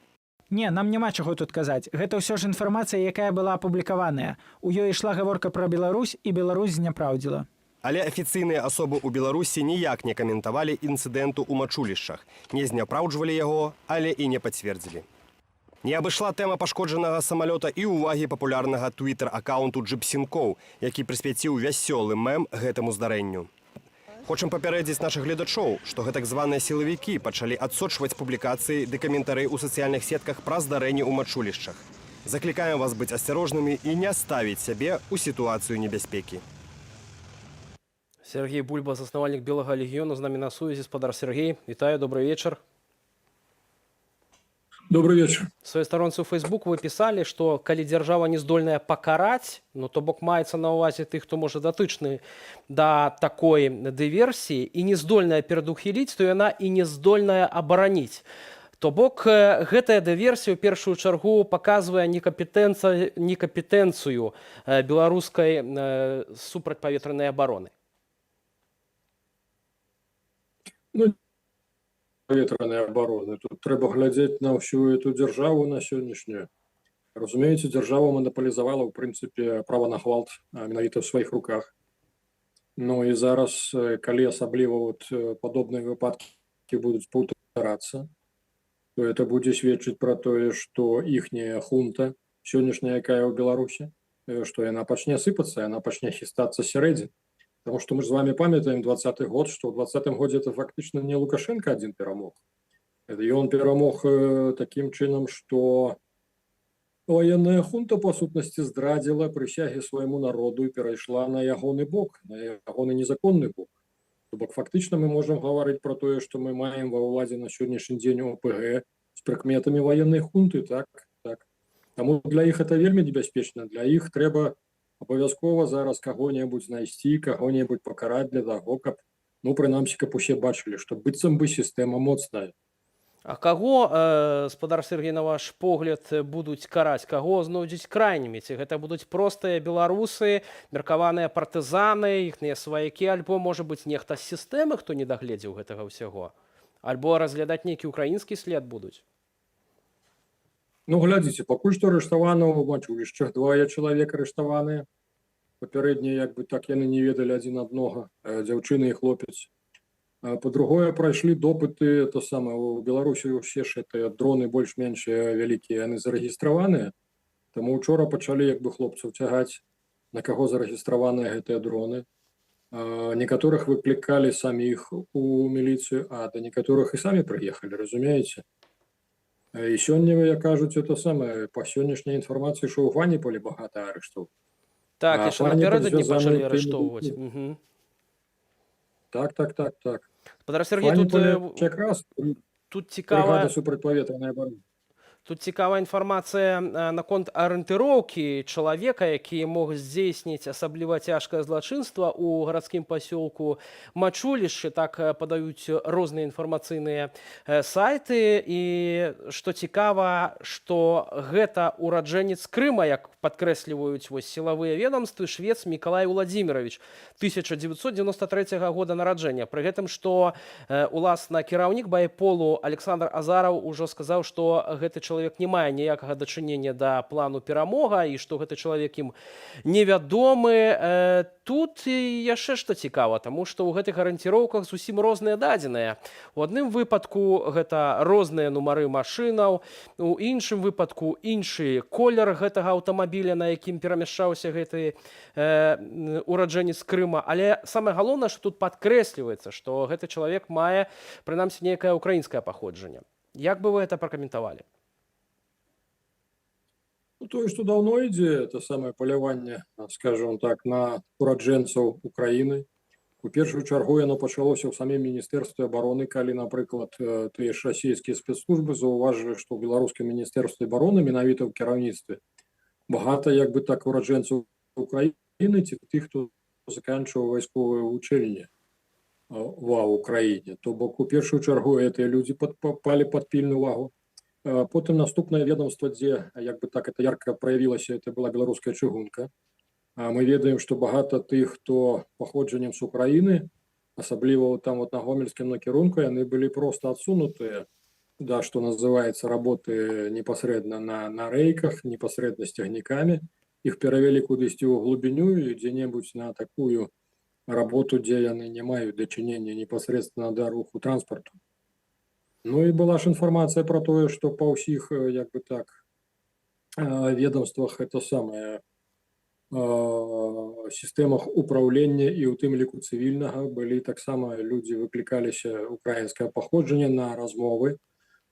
[SPEAKER 13] Не, нам няма чаго тут казаць. Гэта ўсё ж інфармацыя, якая была апублікаваная. У ёй ішла гаворка пра Беларусь, і Беларусь зняпраўдзіла.
[SPEAKER 11] Але афіцыйныя асобы ў Беларусі ніяк не каментавалі інцыдэнту ў Мачулішчах. Не зняпраўджвалі яго, але і не пацвердзілі. Не абышла тэма пашкоджанага самалёта і ўвагі папулярнага твиттер-аккаунту Джипсінкоў, які прысвяціў вясёлы мэм гэтаму здарэнню. Хочам папярэдзіць нашых гледачоў, што гэтак званыя сілавікі пачалі адсочваць публікацыі ды каментары ў сацыяльных сетках пра здарэнне ў Мачулішчах. Заклікаем вас быць асцярожнымі і не ставіць сябе ў сітуацыю небяспекі.
[SPEAKER 1] Сяргей Бульба, заснавальнік Белага легіёну, з намі на сувязі. Спадар Сяргей, вітаю, добры вечар.
[SPEAKER 14] Добрый вечер.
[SPEAKER 1] У сваёй старонцы ў Facebook вы пісалі, што калі дзяржава не здольная пакараць, ну, то бок маецца на ўвазе тых, хто можа датычны да такой дыверсіі, і не здольная перадухіліць, то яна і не здольная абараніць. То бок гэтая дыверсія ў першую чаргу паказвае некампетэнцыю беларускай супрацьпаветранай абароны.
[SPEAKER 14] Ну, супрацьпаветранай абароны. Тут трэба глядзець на ўсю эту дзяржаву на сённяшнюю. Разумееце, дзяржава манапалізавала, ў прынцыпе, права на гвалт менавіта ў сваіх руках. Ну і зараз, калі асабліва вот падобныя выпадкі будуць паўтарацца, то это будзе сведчыць пра тое, што іхняя хунта сённяшняя, якая ў Беларусі, што яна пачне сыпацца, яна пачне хістацца сярэдзін. Потому что мы же с вами памятаем 20-й год, что в 20-м годзе это фактычна не Лукашенко один перамог. И он перамог таким чынам, что военная хунта, па сутнасці, здрадзіла прысягі свайму народу і перайшла на ягоны бок, на ягоны незаконны бок. То бок фактычна мы можам гаварыць пра тое, што мы маем ва ўладзе на сённяшні дзень ОПГ з прыкметамі военной хунты, так. Таму для іх это вельмі небяспечна. Для іх трэба абавязкова зараз каго-небудзь знайсці, каго-небудзь пакараць для таго, каб, ну, прынамсі, каб усе бачылі, што быццам бы сістэма моцная.
[SPEAKER 1] А каго, спадар Сергей, на ваш погляд, будуць караць, каго знойдуць крайнімі? Ці гэта будуць простыя беларусы, меркаваныя партызаны, іхнія сваякі, альбо, можа быць, нехта з сістэмы, хто не дагледзеў гэтага ўсяго, альбо разглядаць нейкі украінскі след будуць?
[SPEAKER 14] Ну, глядзіце, пакуль што арыштавана ў Мачулішчах двое чалавек арыштаваныя. Папярэдне, як бы так, яны не ведалі адзін аднога, дзяўчына і хлопец. Па-другое, прайшлі допыты, то самае, у Беларусі ўсе ж это дроны больш-менш вялікія, яны зарэгістраваныя. Таму учора пачалі як бы хлопцаў цягаць, на каго зарэгістраваныя гэтыя дроны. Некаторых выклікалі саміх у міліцыю, а да некаторых і самі прыехалі, разумееце? І сёння, як кажуць, это самае, па сённяшняй інфармацыі, што ў Фаніполі багата арыштаў.
[SPEAKER 1] Так,
[SPEAKER 14] А
[SPEAKER 1] яшчэ
[SPEAKER 14] Фаніполь
[SPEAKER 1] напярэдадні
[SPEAKER 14] звязаны
[SPEAKER 1] пачалі
[SPEAKER 14] тымі
[SPEAKER 1] арыштоўваць.
[SPEAKER 14] людзьмі. Так.
[SPEAKER 1] Спадар Сергей, тут,
[SPEAKER 14] Фаніполе якраз
[SPEAKER 1] тут цікава
[SPEAKER 14] бригада супрацьпаветранай абароны.
[SPEAKER 1] Тут цікавая інфармацыя наконт арыентыроўкі чалавека, які мог здзейсніць асабліва цяжкае злачынства ў гарадскім пасёлку Мачулішчы. Так падаюць розныя інфармацыйныя сайты. І што цікава, што гэта ураджэнец Крыма, як падкрэсліваюць вось сілавыя ведомствы, Швец Мікалай Владимирович, 1993 года нараджэння. Пры гэтым, што уласна кіраўнік Байполу Александр Азараў ужо сказаў, што гэты чалавек не мае ніякага дачынення да плану «Перамога» і што гэты чалавек ім невядомы. Тут і яшчэ што цікава, таму што ў гэтых арыенціроўках зусім розныя дадзеныя. У адным выпадку гэта розныя нумары машынаў, у іншым выпадку іншы колер гэтага аўтамабіля, на якім перамяшчаўся гэты ураджэнец Крыма. Але самае галоўнае, што тут падкрэсліваецца, што гэты чалавек мае прынамсі нейкае украінскае паходжанне. Як бы вы гэта пракаментавалі?
[SPEAKER 14] Ну, тое, што даўно ідзе это самае паляванне, скажем так, на ураджэнцаў Украіны. У першую чаргу яно пачалося ў самім міністэрстве абароны, калі, напрыклад, тыя ж расійскія спецслужбы заўважылі, што ў беларускім міністэрстве абароны, менавіта ў кіраўніцтве, багата як бы так ураджэнцаў Украіны ці тых, хто заканчваў вайсковыя вучэльні ва Украіне. То бок у першую чаргу гэтыя людзі папалі пад пільную увагу. Потым наступнае ведомство, дзе як бы так это ярка праявілася, это была беларуская чыгунка. Мы ведаем, што багата тых, хто паходжаннем з Украіны, асабліва там вот на гомельскім накірунку, яны былі просто адсунутыя да, что называется, работы непасрэдна на рэйках, непасрэдна з цягнікамі. Іх перавялі кудысьці ў глубіню і дзе-небудзь на такую работу, дзе яны не маюць дачынення непасрэдна да руху транспарту. Ну і была ж інфармацыя пра тое, што па ўсіх як бы так ведомствах, это самае, сістэмах управлення і ў тым ліку цывільнага былі таксама людзі выклікаліся украінскага паходжання на размовы.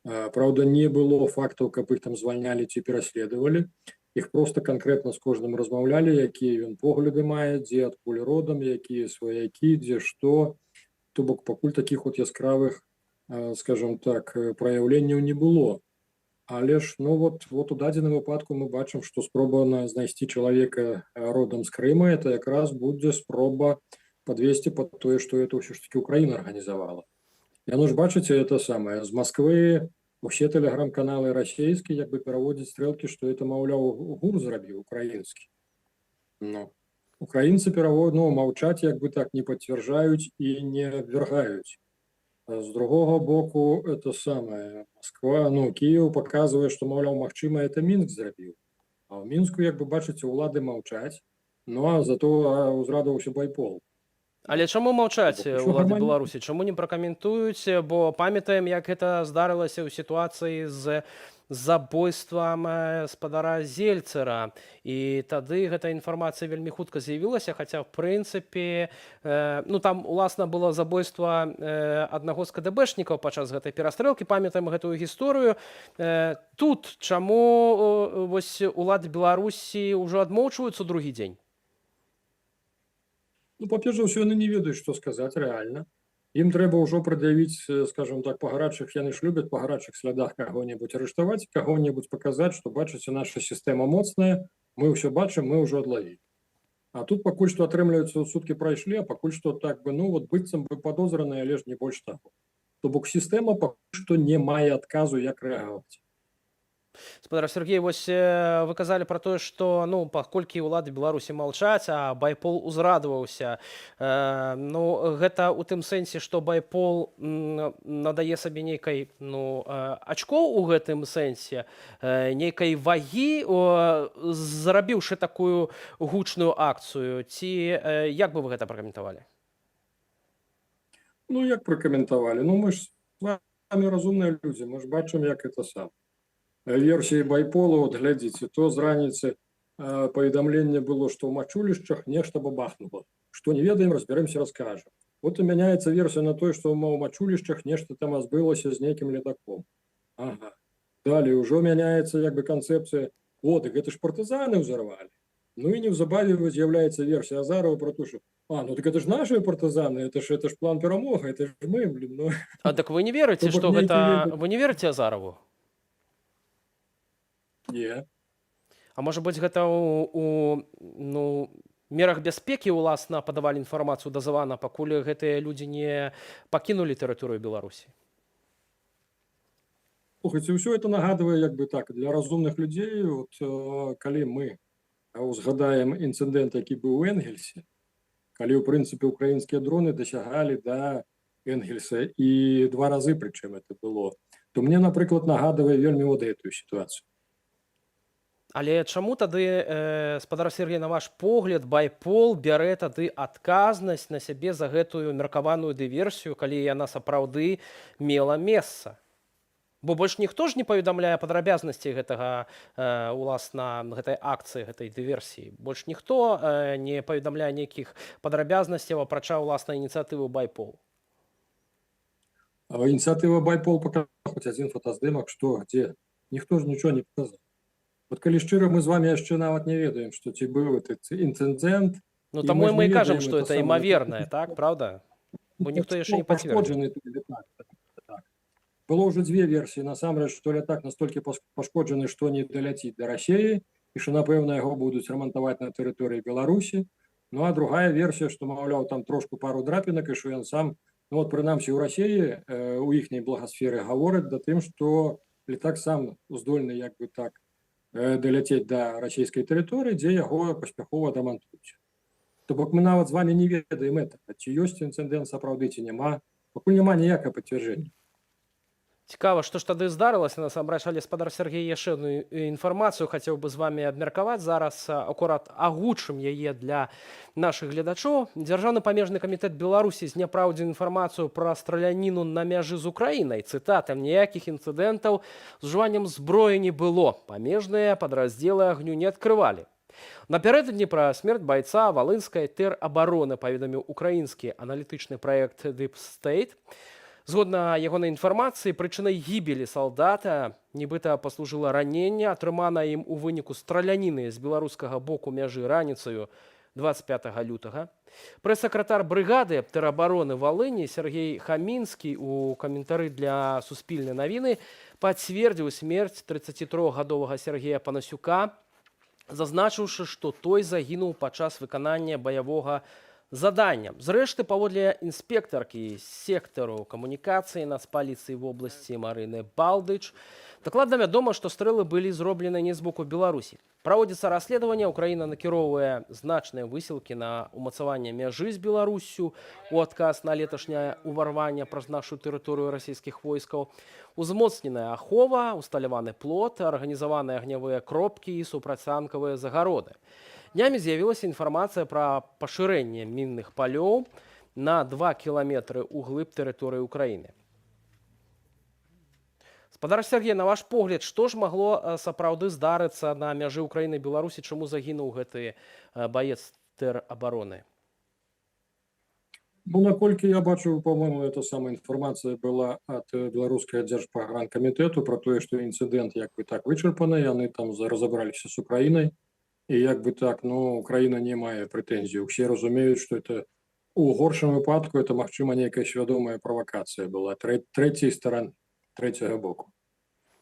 [SPEAKER 14] Праўда, не было фактаў, каб іх там звальнялі ці пераследавалі. Іх просто канкрэтна з кожным размаўлялі, якія ён погляды мае, дзе, адкуль родам, якія сваякі, дзе што. То бок пакуль такіх вот яскравых, скажем так, праяўленняў не было. Але ж, ну вот у дадзеным выпадку мы бачым, што спроба на знайсці чалавека родам з Крыма, это якраз будзе спроба падвесці пад тое, што это ўсё ж таки Украіна арганізавала. Яно ж, бачыце, это самае, з Масквы усе тэлеграм-каналы расійскія як бы пераводзяць стрэлкі, што это, маўляў, ГУР зрабіў украінскі. Ну, украінцы перавод, ну, маўчаць, як бы так, не пацвярджаюць і не абвергаюць. З другога боку, это самое, Москва, ну, Кіеў паказвае, што, маўляў, магчыма, это Мінск зрабіў. А ў Мінску, як бы бачыце, улады маўчаць, ну а зато узрадаваўся Байпол.
[SPEAKER 1] Але чаму маўчаць
[SPEAKER 14] То бок усё
[SPEAKER 1] улады
[SPEAKER 14] гарманічна.
[SPEAKER 1] Беларусі? Чаму не пракаментуюць? Бо памятаем, як гэта здарылася ў сітуацыі з забойствам спадара Зельцера. І тады гэта інфармацыя вельмі хутка з'явілася, хаця, в прынцыпе, ну, там уласна было забойства аднаго з КДБшнікаў падчас гэтай перастрэлкі, памятаем гэтую гісторыю. Тут чаму вось улады Беларусі ўжо адмоўчваюцца другі дзень?
[SPEAKER 14] Ну, па-першае, ўсё, яны не ведаюць, што сказаць рэальна. Ім трэба ўжо прад'явіць, скажем так, па гарачых, яны ж любяць па гарачых слядах каго-небудзь арыштаваць, каго-небудзь паказаць, што, бачыце, наша сістэма моцная, мы ўсё бачым, мы ўжо адлавілі. А тут пакуль што атрымліваецца, суткі прайшлі, а пакуль што так бы, ну вот быццам бы падозраны, але ж не больш таго. То бок сістэма пакуль што не мае адказу, як рэагаваць.
[SPEAKER 1] Спадар Сяргей, вось вы казалі пра тое, што, ну, паколькі ўлады Беларусі маўчаць, а Байпол узрадаваўся. Ну, гэта ў тым сэнсе, што Байпол надае сабе нейкай, ну, ачкоў у гэтым сэнсе, нейкай вагі, зрабіўшы такую гучную акцыю, ці як бы вы гэта пракаментавалі?
[SPEAKER 14] Ну, як пракаментавалі? Ну, мы ж з вами разумныя людзі, мы ж бачым, як это сам. Версіі Байпола, вот глядзіце, то з раніцы паведамленне было, што ў Мачулішчах нешта бабахнула. Што, не ведаем, разбярэмся, раскажам. Вот і мяняецца версія на той, што ў Мачулішчах нешта там азбылася з нейкім летаком. Ага. Далей ўжо мяняецца як бы канцэпцыя. О, дык гэта ж партызаны ўзарвалі. Ну і неўзабаве з'яўляецца версія Азарова про то, что а, ну так это ж наши партызаны, это ж план «Перамога», это ж мы, блин, ну.
[SPEAKER 1] А так вы не верыце,
[SPEAKER 14] То бок
[SPEAKER 1] што
[SPEAKER 14] нейкі
[SPEAKER 1] гэта
[SPEAKER 14] веды-
[SPEAKER 1] вы не верыце Азараву?
[SPEAKER 14] Не.
[SPEAKER 1] А можа быць, гэта у, ну, мерах бяспекі ўласна падавалі інфармацыю дазавана, пакуль гэтыя людзі не пакінулі тэрыторыю Беларусі?
[SPEAKER 14] Слухайте, ўсё это нагадвае, як бы так, для разумных людзей, вот, калі мы узгадаем інцыдэнт, які быў у Энгельсе, калі, ў прынцыпе, украінскія дроны дасягалі да Энгельса, і два разы прычым это было, то мне, напрыклад, нагадвае вельмі вот гэтую сітуацыю.
[SPEAKER 1] Але чаму тады, спадар Сяргей, на ваш погляд, Байпол бярэ тады адказнасць на сябе за гэтую меркаваную дыверсію, калі яна сапраўды мела месца? Бо больш ніхто ж не паведамляе падрабязнасці гэтага, уласна, гэтай акцыі, гэтай дыверсіі. Больш ніхто не паведамляе нейкіх падрабязнасцяў, апрача ўласна ініцыятывы Байпол.
[SPEAKER 14] А ініцыятыва Байпол показала хоць адзін фотаздымак, што, дзе? Ніхто ж нічого не показаў. Вот калі шчыра, мы з вами яшчэ нават не ведаем, што ці быў этот інцыдэнт.
[SPEAKER 1] Ну,
[SPEAKER 14] і
[SPEAKER 1] таму
[SPEAKER 14] мы ж
[SPEAKER 1] мы
[SPEAKER 14] не
[SPEAKER 1] і кажам,
[SPEAKER 14] ведаем
[SPEAKER 1] што
[SPEAKER 14] это
[SPEAKER 1] это
[SPEAKER 14] самае.
[SPEAKER 1] імавернае, так, правда? Бо ніхто яшчэ не пацвердзіў.
[SPEAKER 14] Пашкоджаны той летак. Так. Было ўжо дзве версіі насамрэч, што лятак настолькі пашкоджаны, што не даляціць да Расеі і што, напэўна, яго будуць рамантаваць на тэрыторыі Беларусі. Ну а другая версія, што, маўляў, там трошку пару драпінак і што ён сам, ну вот прынамсі ў Расеі, у іхняй благасферы гавораць да тым, што летак сам здольны як бы так даляцець да расійскай тэрыторыі, дзе яго паспяхова дамантуюць. То бок мы нават з вами не ведаем это, ці ёсць інцыдэнт сапраўды, ці няма, пакуль няма ніякага пацвярджэння.
[SPEAKER 1] Цікава, што ж тады здарылася насамрэч, але, спадар Сяргей, яшчэ одну інфармацыю хацеў бы з вами абмеркаваць зараз, акурат агучым яе для нашых гледачоў. Дзяржаўны памежны камітэт Беларусі зняпраўдзіў інфармацыю пра страляніну на мяжы з Украінай. Цытата: «Ніякіх інцыдэнтаў з ужываннем зброі не было. Памежныя падраздзелы агню не адкрывалі». Напярэдадні пра смерць байца валынскай тэрабароны паведаміў украінскі аналітычны праект Deep State. Згодна ягонай інфармацыі, прычынай гібелі салдата нібыта паслужыла раненне, атрыманае ім у выніку страляніны з беларускага боку мяжы раніцаю 25 лютага. Прэс-сакратар брыгады тэрабароны Валыні Сяргей Хамінскі у каментары для Суспільнай навіны пацвердзіў смерць 33-гадовага Сяргея Панасюка, зазначыўшы, што той загінуў падчас выканання баявога задання. Зрэшты, паводле інспектаркі сектару камунікацыі нацпаліцыі вобласці Марыны Балдыч, дакладна вядома, што стрэлы былі зроблены не з боку Беларусі. Праводзіцца расследаванне, Украіна накіроўвае значныя высілкі на ўмацаванне мяжы з Беларуссю у адказ на леташняе ўварванне праз нашу тэрыторыю расійскіх войскаў. Узмоцненая ахова, усталяваны плот, арганізаваныя агнявыя кропкі і супрацьтанкавыя загароды. Днямі з'явілася інфармацыя пра пашырэнне мінных палёў на 2 кіламетры ўглыб тэрыторыі Украіны. Спадар Сяргей, на ваш погляд, што ж магло сапраўды здарыцца на мяжы Украіны і Беларусі, чаму загінуў гэты баец тэрабароны?
[SPEAKER 14] Ну, наколькі я бачу, по-моему, эта самая інфармацыя была ад беларускага дзяржпагранкамітэту про тое, што інцыдэнт як бы так вычарпаны, яны там разабраліся з Украінай, і як бы так, ну, Украіна не мае прэтэнзій. Усе разумеюць, што это у горшым выпадку это, магчыма, нейкая свядомая правакацыя была трэцяй стараны, трэцяга боку.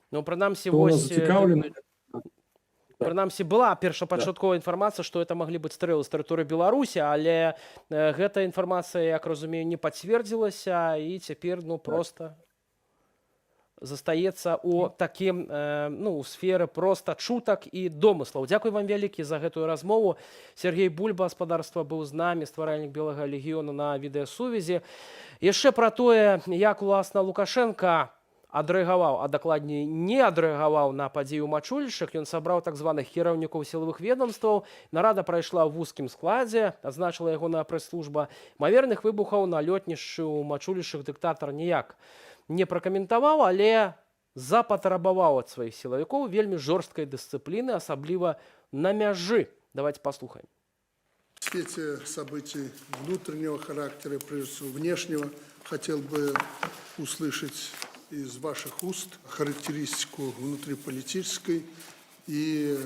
[SPEAKER 1] Ну, прынамсі,
[SPEAKER 14] Хто у нас
[SPEAKER 1] вось,
[SPEAKER 14] зацікаўлены.
[SPEAKER 1] Прынамсі, была першапачатковая інфармацыя, што это маглі быць стрэлы з тэрыторыі Беларусі, але гэтая інфармацыя, як разумею, не пацвердзілася і цяпер, ну, просто застаецца у такім ну, у сферы проста чутак і домыслаў. Дзякуй вам вялікі за гэтую размову. Сяргей Бульба, гаспадарства, быў з намі, стваральнік Белага легіёну, на відэасувязі. Яшчэ пра тое, як уласна Лукашэнка адрэагаваў, а дакладней, не адрэагаваў на падзею ў Мачулішчах. Ён сабраў так званых кіраўнікоў сілавых ведомстваў. Нарада прайшла ў вузкім складзе, адзначыла ягоная прэс-служба. Імаверных выбухаў на лётнішчы ў Мачулішчах дыктатар ніяк не пракаментаваў, але запатрабаваў ад сваіх сілавікоў вельмі жорсткай дысцыпліны, асабліва на мяжы. Давайте паслухаем.
[SPEAKER 15] В свете событий внутреннего характера, прежде всего внешнего, хотел бы услышать из ваших уст характеристику внутриполитической и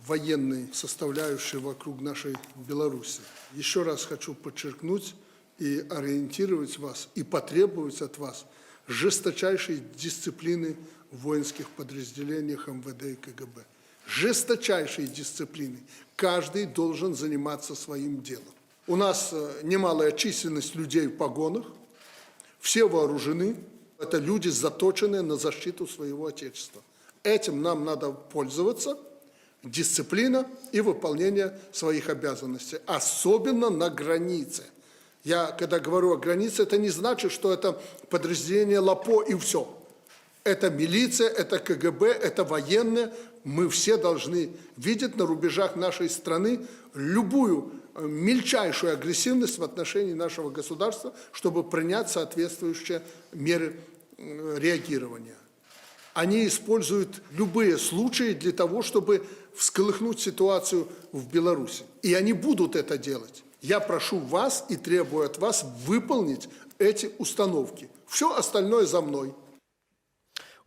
[SPEAKER 15] военной составляющей вокруг нашей Беларуси. Еще раз хочу подчеркнуть и ориентировать вас, и потребовать от вас жесточайшей дисциплины в воинских подразделениях МВД и КГБ. Жесточайшей дисциплины. Каждый должен заниматься своим делом. У нас немалая численность людей в погонах, все вооружены. Это люди, заточенные на защиту своего Отечества. Этим нам надо пользоваться, дисциплина и выполнение своих обязанностей, особенно на границе. Я, когда говорю о границе, это не значит, что это подразделение ЛАПО и все. Это милиция, это КГБ, это военные. Мы все должны видеть на рубежах нашей страны любую мельчайшую агрессивность в отношении нашего государства, чтобы принять соответствующие меры реагирования. Они используют любые случаи для того, чтобы всколыхнуть ситуацию в Беларуси. И они будут это делать. Я прошу вас и требую от вас выполнить эти установки. Все остальное за мной.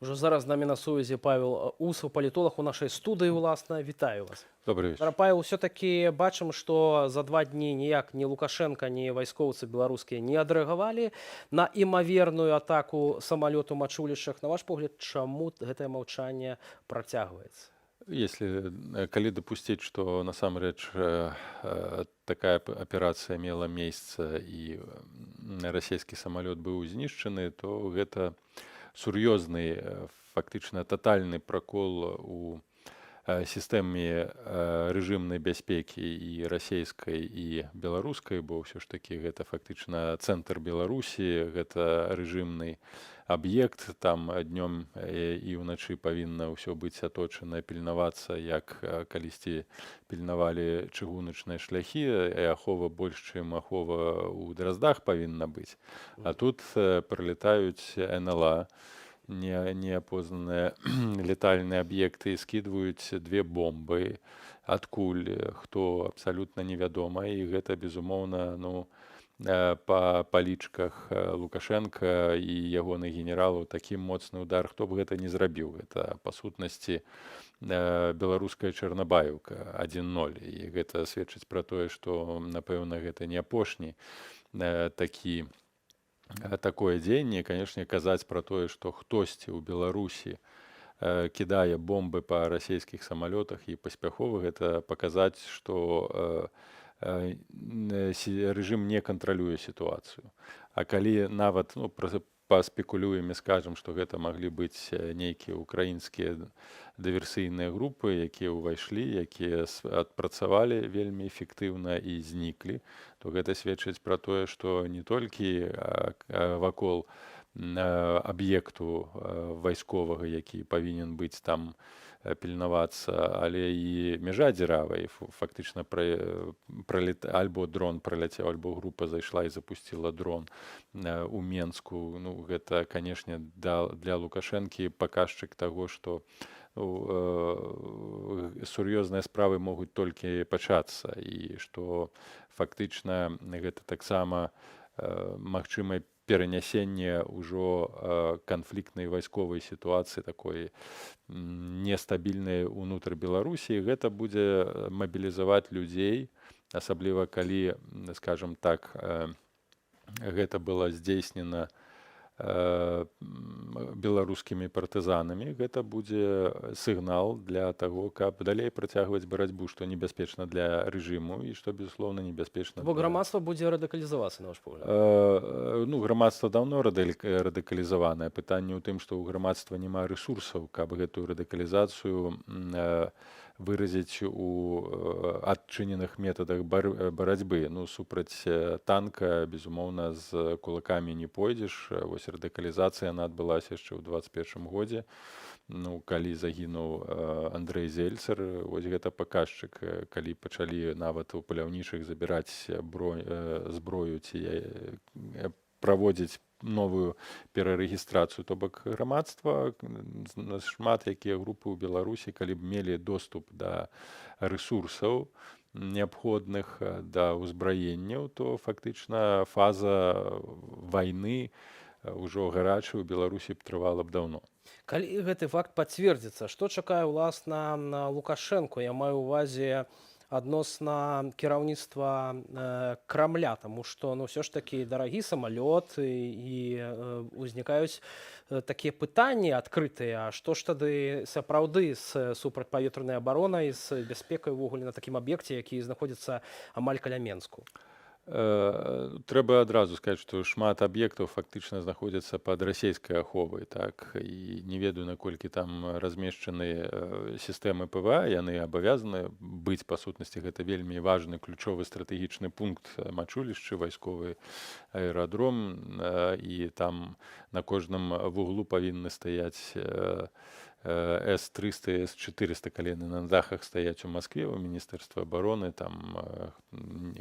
[SPEAKER 1] Ужо зараз з намі на сувязі Павел Усаў, палітолаг, у нашай студыі уласна. Вітаю вас.
[SPEAKER 16] Добрый вечер.
[SPEAKER 1] Павел, усё-такі бачым, што за 2 дні ніяк ні Лукашэнка, ні вайскоўцы беларускія не адрэагавалі на імаверную атаку самалёту Мачулішчах. На ваш погляд, чаму гэтае маўчанне працягваецца?
[SPEAKER 16] Если калі дапусціць, што насамрэч такая аперацыя мела месца і расійскі самалёт быў знішчаны, то гэта сур'ёзны, фактычна татальны пракол у сістэме рэжымнай бяспекі і расійскай, і беларускай, бо ўсё ж такі гэта фактычна цэнтр Беларусі, гэта рэжымны аб'ект, там днём і ўначы павінна ўсё быць аточана, пільнавацца, як калісьці пільнавалі чыгуначныя шляхі, і ахова больш, чым ахова ў Драздах, павінна быць. А тут прылетаюць НЛА, неопознанные летальныя аб'екты, і скідваюць две бомбы, адкуль, хто, абсалютна невядома, і гэта, безумоўна, ну, па палічках Лукашэнка і ягоных генералаў такі моцны удар, хто б гэта не зрабіў, гэта па сутнасці беларуская Чарнабаеўка 1-0, і гэта сведчыць пра тое, што, напэўна, гэта не апошні такі такое дзеянне. Канешне, казаць пра тое, што хтосьці ў Беларусі кідае бомбы па расійскіх самалётах і паспяхова, гэта паказаць, што рэжым не кантралюе сітуацыю. А калі нават, ну, паспекулюем і скажам, што гэта маглі быць нейкія украінскія дыверсійныя групы, якія ўвайшлі, якія адпрацавалі вельмі эфектыўна і зніклі, то гэта сведчыць пра тое, што не толькі вакол аб'екту вайсковага, які павінен быць там пільнавацца, але і мяжа дзіравая, і фактычна альбо дрон праляцеў, альбо група зайшла і запусціла дрон у Менску. Ну, гэта, канешне, для Лукашэнкі паказчык таго, што, ну, сур'ёзныя справы могуць толькі пачацца і што фактычна гэта таксама магчымае перанясенне ўжо канфліктнай вайсковай сітуацыі, такой нестабільнай, унутр Беларусі. Гэта будзе мабілізаваць людзей, асабліва калі, скажем так, гэта было здзейснена беларускімі партызанамі. Гэта будзе сігнал для таго, каб далей працягваць барацьбу, што небяспечна для рэжыму і што, безуслоўна, небяспечна
[SPEAKER 1] Бо
[SPEAKER 16] для
[SPEAKER 1] грамадства будзе радыкалізавацца, на ваш погляд?
[SPEAKER 16] Ну, грамадства даўно радыкалізаванае. Пытанне ў тым, што ў грамадства няма рэсурсаў, каб гэтую радыкалізацыю выразіць у адчыненых метадах барацьбы. Ну, супраць танка, безумоўна, з кулакамі не пойдзеш. Вось радыкалізацыя, она адбылася яшчэ ў 21 годзе. Ну, калі загінуў Андрэй Зельцер, вось гэта паказчык, калі пачалі нават у паляўнічых забіраць зброю ці праводзіць новую перарэгістрацыю. То бок грамадства, шмат якія групы ў Беларусі, калі б мелі доступ да рэсурсаў неабходных, да ўзбраенняў, то фактычна фаза вайны ўжо гарачай у Беларусі б трывала б даўно.
[SPEAKER 1] Калі гэты факт пацвердзіцца, што чакае ўласна на Лукашэнку? Я маю ўвазе адносна кіраўніцтва Крамля, таму што, ну, ўсё ж такі дарагі самалёт і узнікаюць такія пытанні адкрытыя: А што ж тады сапраўды з супрацьпаветранай абаронай, з бяспекай увогуле на такім аб'екце, які знаходзіцца амаль каля Менску?
[SPEAKER 16] Трэба адразу сказаць, што шмат аб'ектаў фактычна знаходзяцца пад расійскай аховай, так, і не ведаю, наколькі там размешчаны сістэмы ПВА. Яны абавязаны быць, па сутнасці гэта вельмі важны, ключовы стратэгічны пункт, Мачулішчы, вайсковы аэрадром, і там на кожным вуглу павінны стаяць С-300, С-400, калі яны на дахах стаяць у Маскве, у Міністэрства абароны, там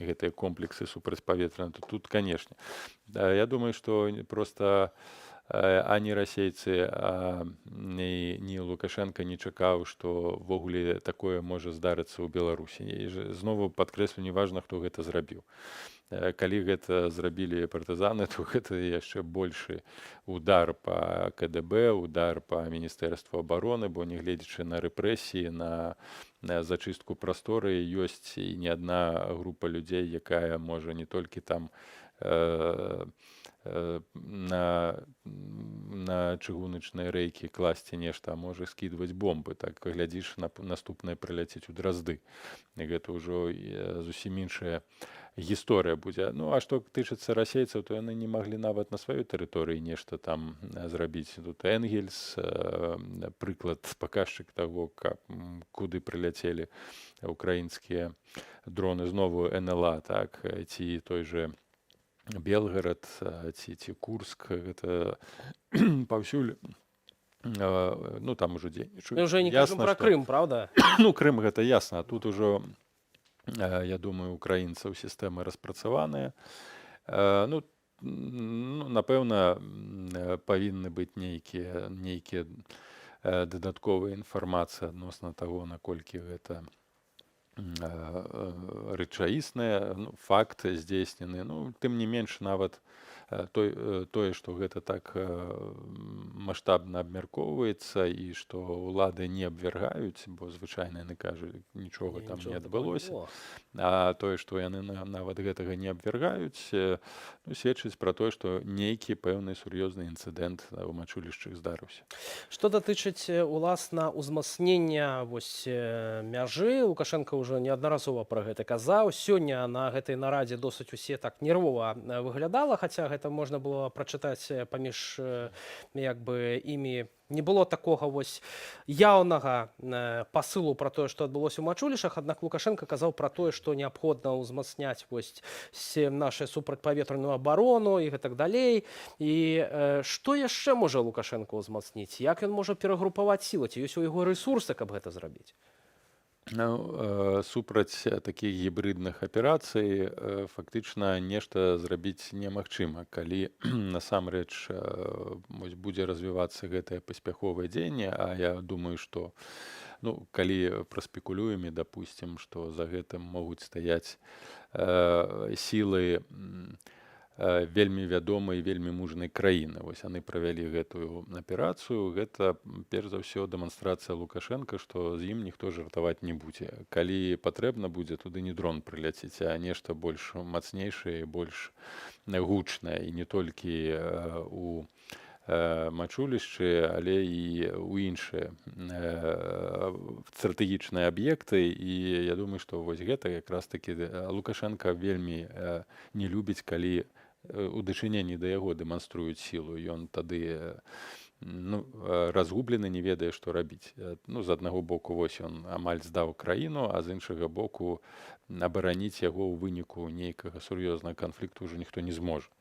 [SPEAKER 16] гэтыя комплексы супрацьпаветраныя, то тут, канешне. Да, я думаю, што просто ані расейцы, ні Лукашэнка не чакаў, што ўвогуле такое можа здарыцца ў Беларусі. І знову падкрэслю, неважна, хто гэта зрабіў. Калі гэта зрабілі партызаны, то гэта яшчэ большы удар па КДБ, удар па Міністэрству абароны, бо, нягледзячы на рэпрэсіі, на зачыстку прасторы, ёсць і не адна група людзей, якая можа не толькі там на чыгуначныя рэйкі класці нешта, а можа скідваць бомбы. Так глядзіш, наступнае прыляціць у Дразды. І гэта ўжо зусім іншая гісторыя будзе. Ну, а што тычыцца расейцаў, то яны не маглі нават на сваёй тэрыторыі нешта там зрабіць. Тут Энгельс, прыклад, паказчык таго, куды прыляцелі украінскія дроны, знову НЛА, так, ці той же Белгарад, ці Курск, гэта паўсюль, ну, там ужо дзейнічаюць.
[SPEAKER 1] Мы ўжо не кажам
[SPEAKER 16] Ясна,
[SPEAKER 1] пра
[SPEAKER 16] што
[SPEAKER 1] Крым, праўда?
[SPEAKER 16] Ну, Крым, гэта ясна, а тут ужо, я думаю, украінцаў сістэмы распрацаваныя. Ну, напэўна, павінны быць нейкія дадатковыя інфармацыі адносна таго, наколькі гэта рэчаіснае, ну, факт здзейснены. Ну, тым не менш, нават Тое, што гэта так маштабна абмяркоўваецца і што ўлады не абвяргаюць, бо звычайна яны кажуць, нічога там не
[SPEAKER 1] Нічога такога не
[SPEAKER 16] адбылося.
[SPEAKER 1] было.
[SPEAKER 16] А тое, што яны нават гэтага не абвяргаюць, ну, сведчыць пра тое, што нейкі пэўны сур'ёзны інцыдэнт у Мачулішчах здарыўся.
[SPEAKER 1] Што датычыць уласна узмацнення вось мяжы, Лукашэнка ўжо неаднаразова пра гэта казаў. Сёння на гэтай нарадзе досыць усе так нервова выглядала, хаця гэта можна было прачытаць паміж як бы імі, не было такога вось яўнага пасылу пра тое, што адбылося ў Мачулішах. Аднак Лукашэнка казаў пра тое, што неабходна ўзмацняць вось нашу супрацьпаветраную абарону і гэтак далей. І што яшчэ можа Лукашэнка ўзмацніць? Як ён можа перагрупаваць сілы? Ці ёсць у яго рэсурсы, каб гэта зрабіць?
[SPEAKER 16] Ну, супраць такіх гібрыдных аперацый фактычна нешта зрабіць немагчыма. Калі насамрэч вось будзе развівацца гэтае паспяховае дзеянне, а я думаю, што, ну, калі праспекулюем і дапусцім, што за гэтым могуць стаяць сілы вельмі вядомай, вельмі мужнай краіны. Вось яны правялі гэтую аперацыю. Гэта перш за ўсё дэманстрацыя Лукашэнка, што з ім ніхто жартаваць не будзе. Калі патрэбна будзе, туды не дрон прыляціць, а нешта больш мацнейшае і больш гучнае, і не толькі у Мачулішчы, але і ў іншыя стратэгічныя аб'екты. І я думаю, што вось гэта якраз такі Лукашэнка вельмі не любіць, калі у дачыненні да яго дэманструюць сілу. Ён тады ну, разгублены, не ведае, што рабіць. Ну, з аднаго боку, вось ён амаль здаў краіну, а з іншага боку, абараніць яго ў выніку нейкага сур'ёзнага канфлікту ўжо ніхто не зможа.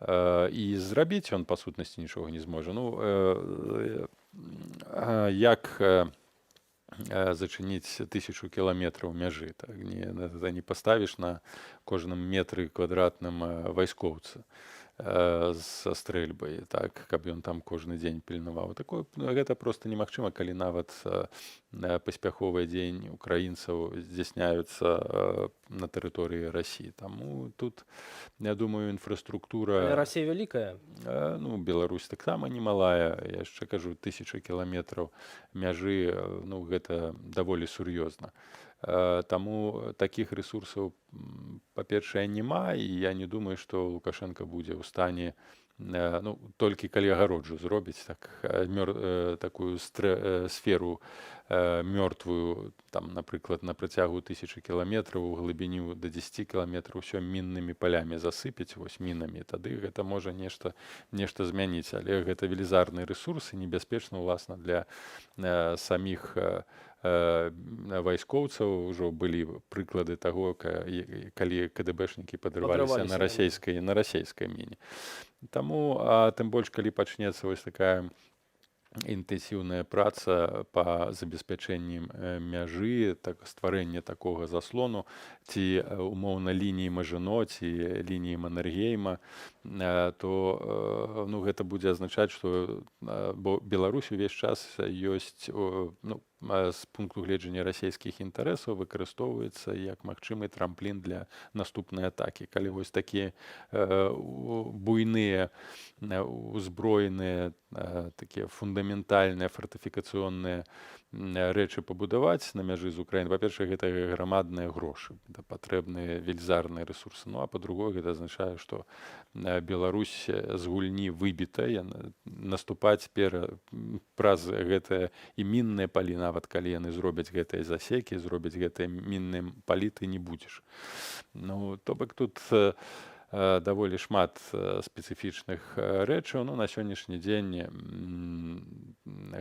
[SPEAKER 16] І зрабіць ён па сутнасці нічога не зможа. Ну, як зачыніць 1000 кіламетраў мяжы? Так, не, не паставіш на кожным метры квадратным вайскоўца са стрэльбай, так, каб ён там кожны дзень пільнаваў. Такое, ну, гэта просто немагчыма, калі нават паспяховыя дзеянні украінцаў здзяйсняюцца на тэрыторыі Расіі. Таму тут, я думаю, інфраструктура.
[SPEAKER 1] Але Расія вялікая.
[SPEAKER 16] Ну, Беларусь таксама немалая. Я яшчэ кажу, 1000 кіламетраў мяжы, ну, гэта даволі сур'ёзна. Таму такіх рэсурсаў, па-першае, няма, і я не думаю, што Лукашэнка будзе ў стане, ну, толькі калі агароджу зробіць, так, такую сферу мёртвую там, напрыклад, на працягу 1000 кіламетраў у глыбіню да 10 кіламетраў, усё міннымі палямі засыпець, вось мінамі, тады гэта можа нешта змяніць. Але гэта велізарныя рэсурсы, небяспечна ўласна для саміх вайскоўцаў. Ўжо былі прыклады таго, калі КДБшнікі падрываліся на
[SPEAKER 1] Падрываліся,
[SPEAKER 16] расійскай міне. Таму, а тым больш, калі пачнецца вось такая інтэнсіўная праца па забеспячэнні мяжы, так, стварэнне такога заслону ці умоўна лініі Мажыно, ці лініі Маннергейма, то ну, гэта будзе азначаць, што бо Беларусь увесь час ёсць, ну, з пункту гледжання расійскіх інтарэсаў выкарыстоўваецца як магчымы трамплін для наступнай атакі. Калі вось такія буйныя узброеныя, такія фундаментальныя фартыфікацыённыя рэчы пабудаваць на мяжы з Украінай, па-першае, гэта грамадныя грошы, гэта патрэбныя велізарныя рэсурсы. Ну а па-другое, гэта азначае, што Беларусь з гульні выбіта, яна наступаць праз гэтыя і мінныя палі, нават калі яны зробяць гэтыя засекі, зробяць гэтыя мінныя палі, ты не будзеш. Ну, то бок тут даволі шмат спецыфічных рэчаў. Ну, на сённяшні дзень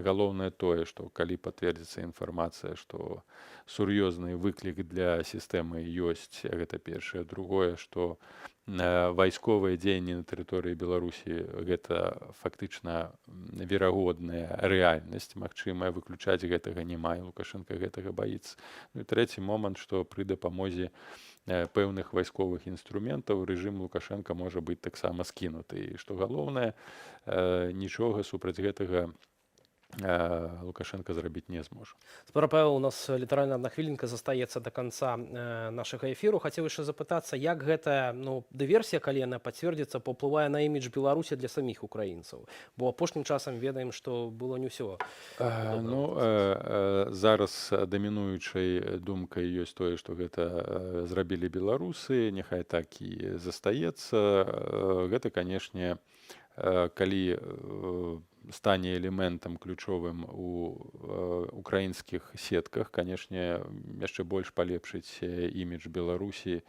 [SPEAKER 16] галоўнае тое, што калі пацвердзіцца інфармацыя, што сур'ёзны выклік для сістэмы ёсць, гэта першае. Другое, што вайсковыя дзеянні на тэрыторыі Беларусі гэта фактычна верагодная рэальнасць, магчымая, выключаць гэтага няма, і Лукашэнка гэтага баіцца. Ну і трэці момант, што пры дапамозе пэўных вайсковых інструментаў рэжым Лукашэнка можа быць таксама скінуты. І што галоўнае, нічога супраць гэтага Лукашэнка зрабіць не зможа.
[SPEAKER 1] Спадар Павел, у нас літаральна адна хвілінка застаецца да канца нашага эфіру. Хацеў яшчэ запытацца, як гэтая, ну, дыверсія, калі яна пацвердзіцца, паўплывае на імідж Беларусі для саміх украінцаў. Бо апошнім часам ведаем, што было не ўсё.
[SPEAKER 16] Ну, зараз дамінуючай думкай ёсць тое, што гэта зрабілі беларусы, няхай так і застаецца. Гэта, канешне, калі стане элементам ключовым у украінскіх сетках, канешне, яшчэ больш палепшыць імідж Беларусі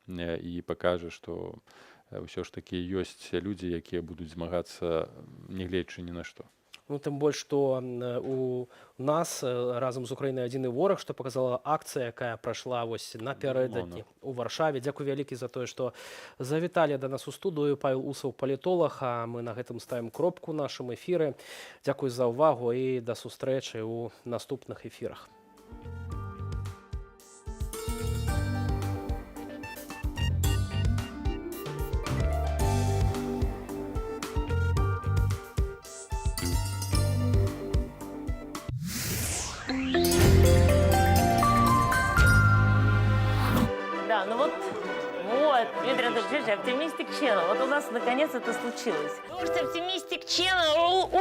[SPEAKER 16] і пакажа, што ўсё ж такі ёсць людзі, якія будуць змагацца, нягледзячы ні на што.
[SPEAKER 1] Ну, тым больш, што у нас разам з Украінай адзіны вораг, што паказала акцыя, якая прайшла вось напярэдадні у Варшаве. Дзякуй вялікі за тое, што завіталі да нас у студыю. Павел Усаў, палітолаг, а мы на гэтым ставім кропку ў нашым эфіры. Дзякуй за ўвагу і да сустрэчы ў наступных эфірах.
[SPEAKER 17] Да, ну вот, вот, Дмитрий Анатольевич, видите, Optimistic Channel. Вот у нас наконец это случилось. Дождь Optimistic Channel, ура!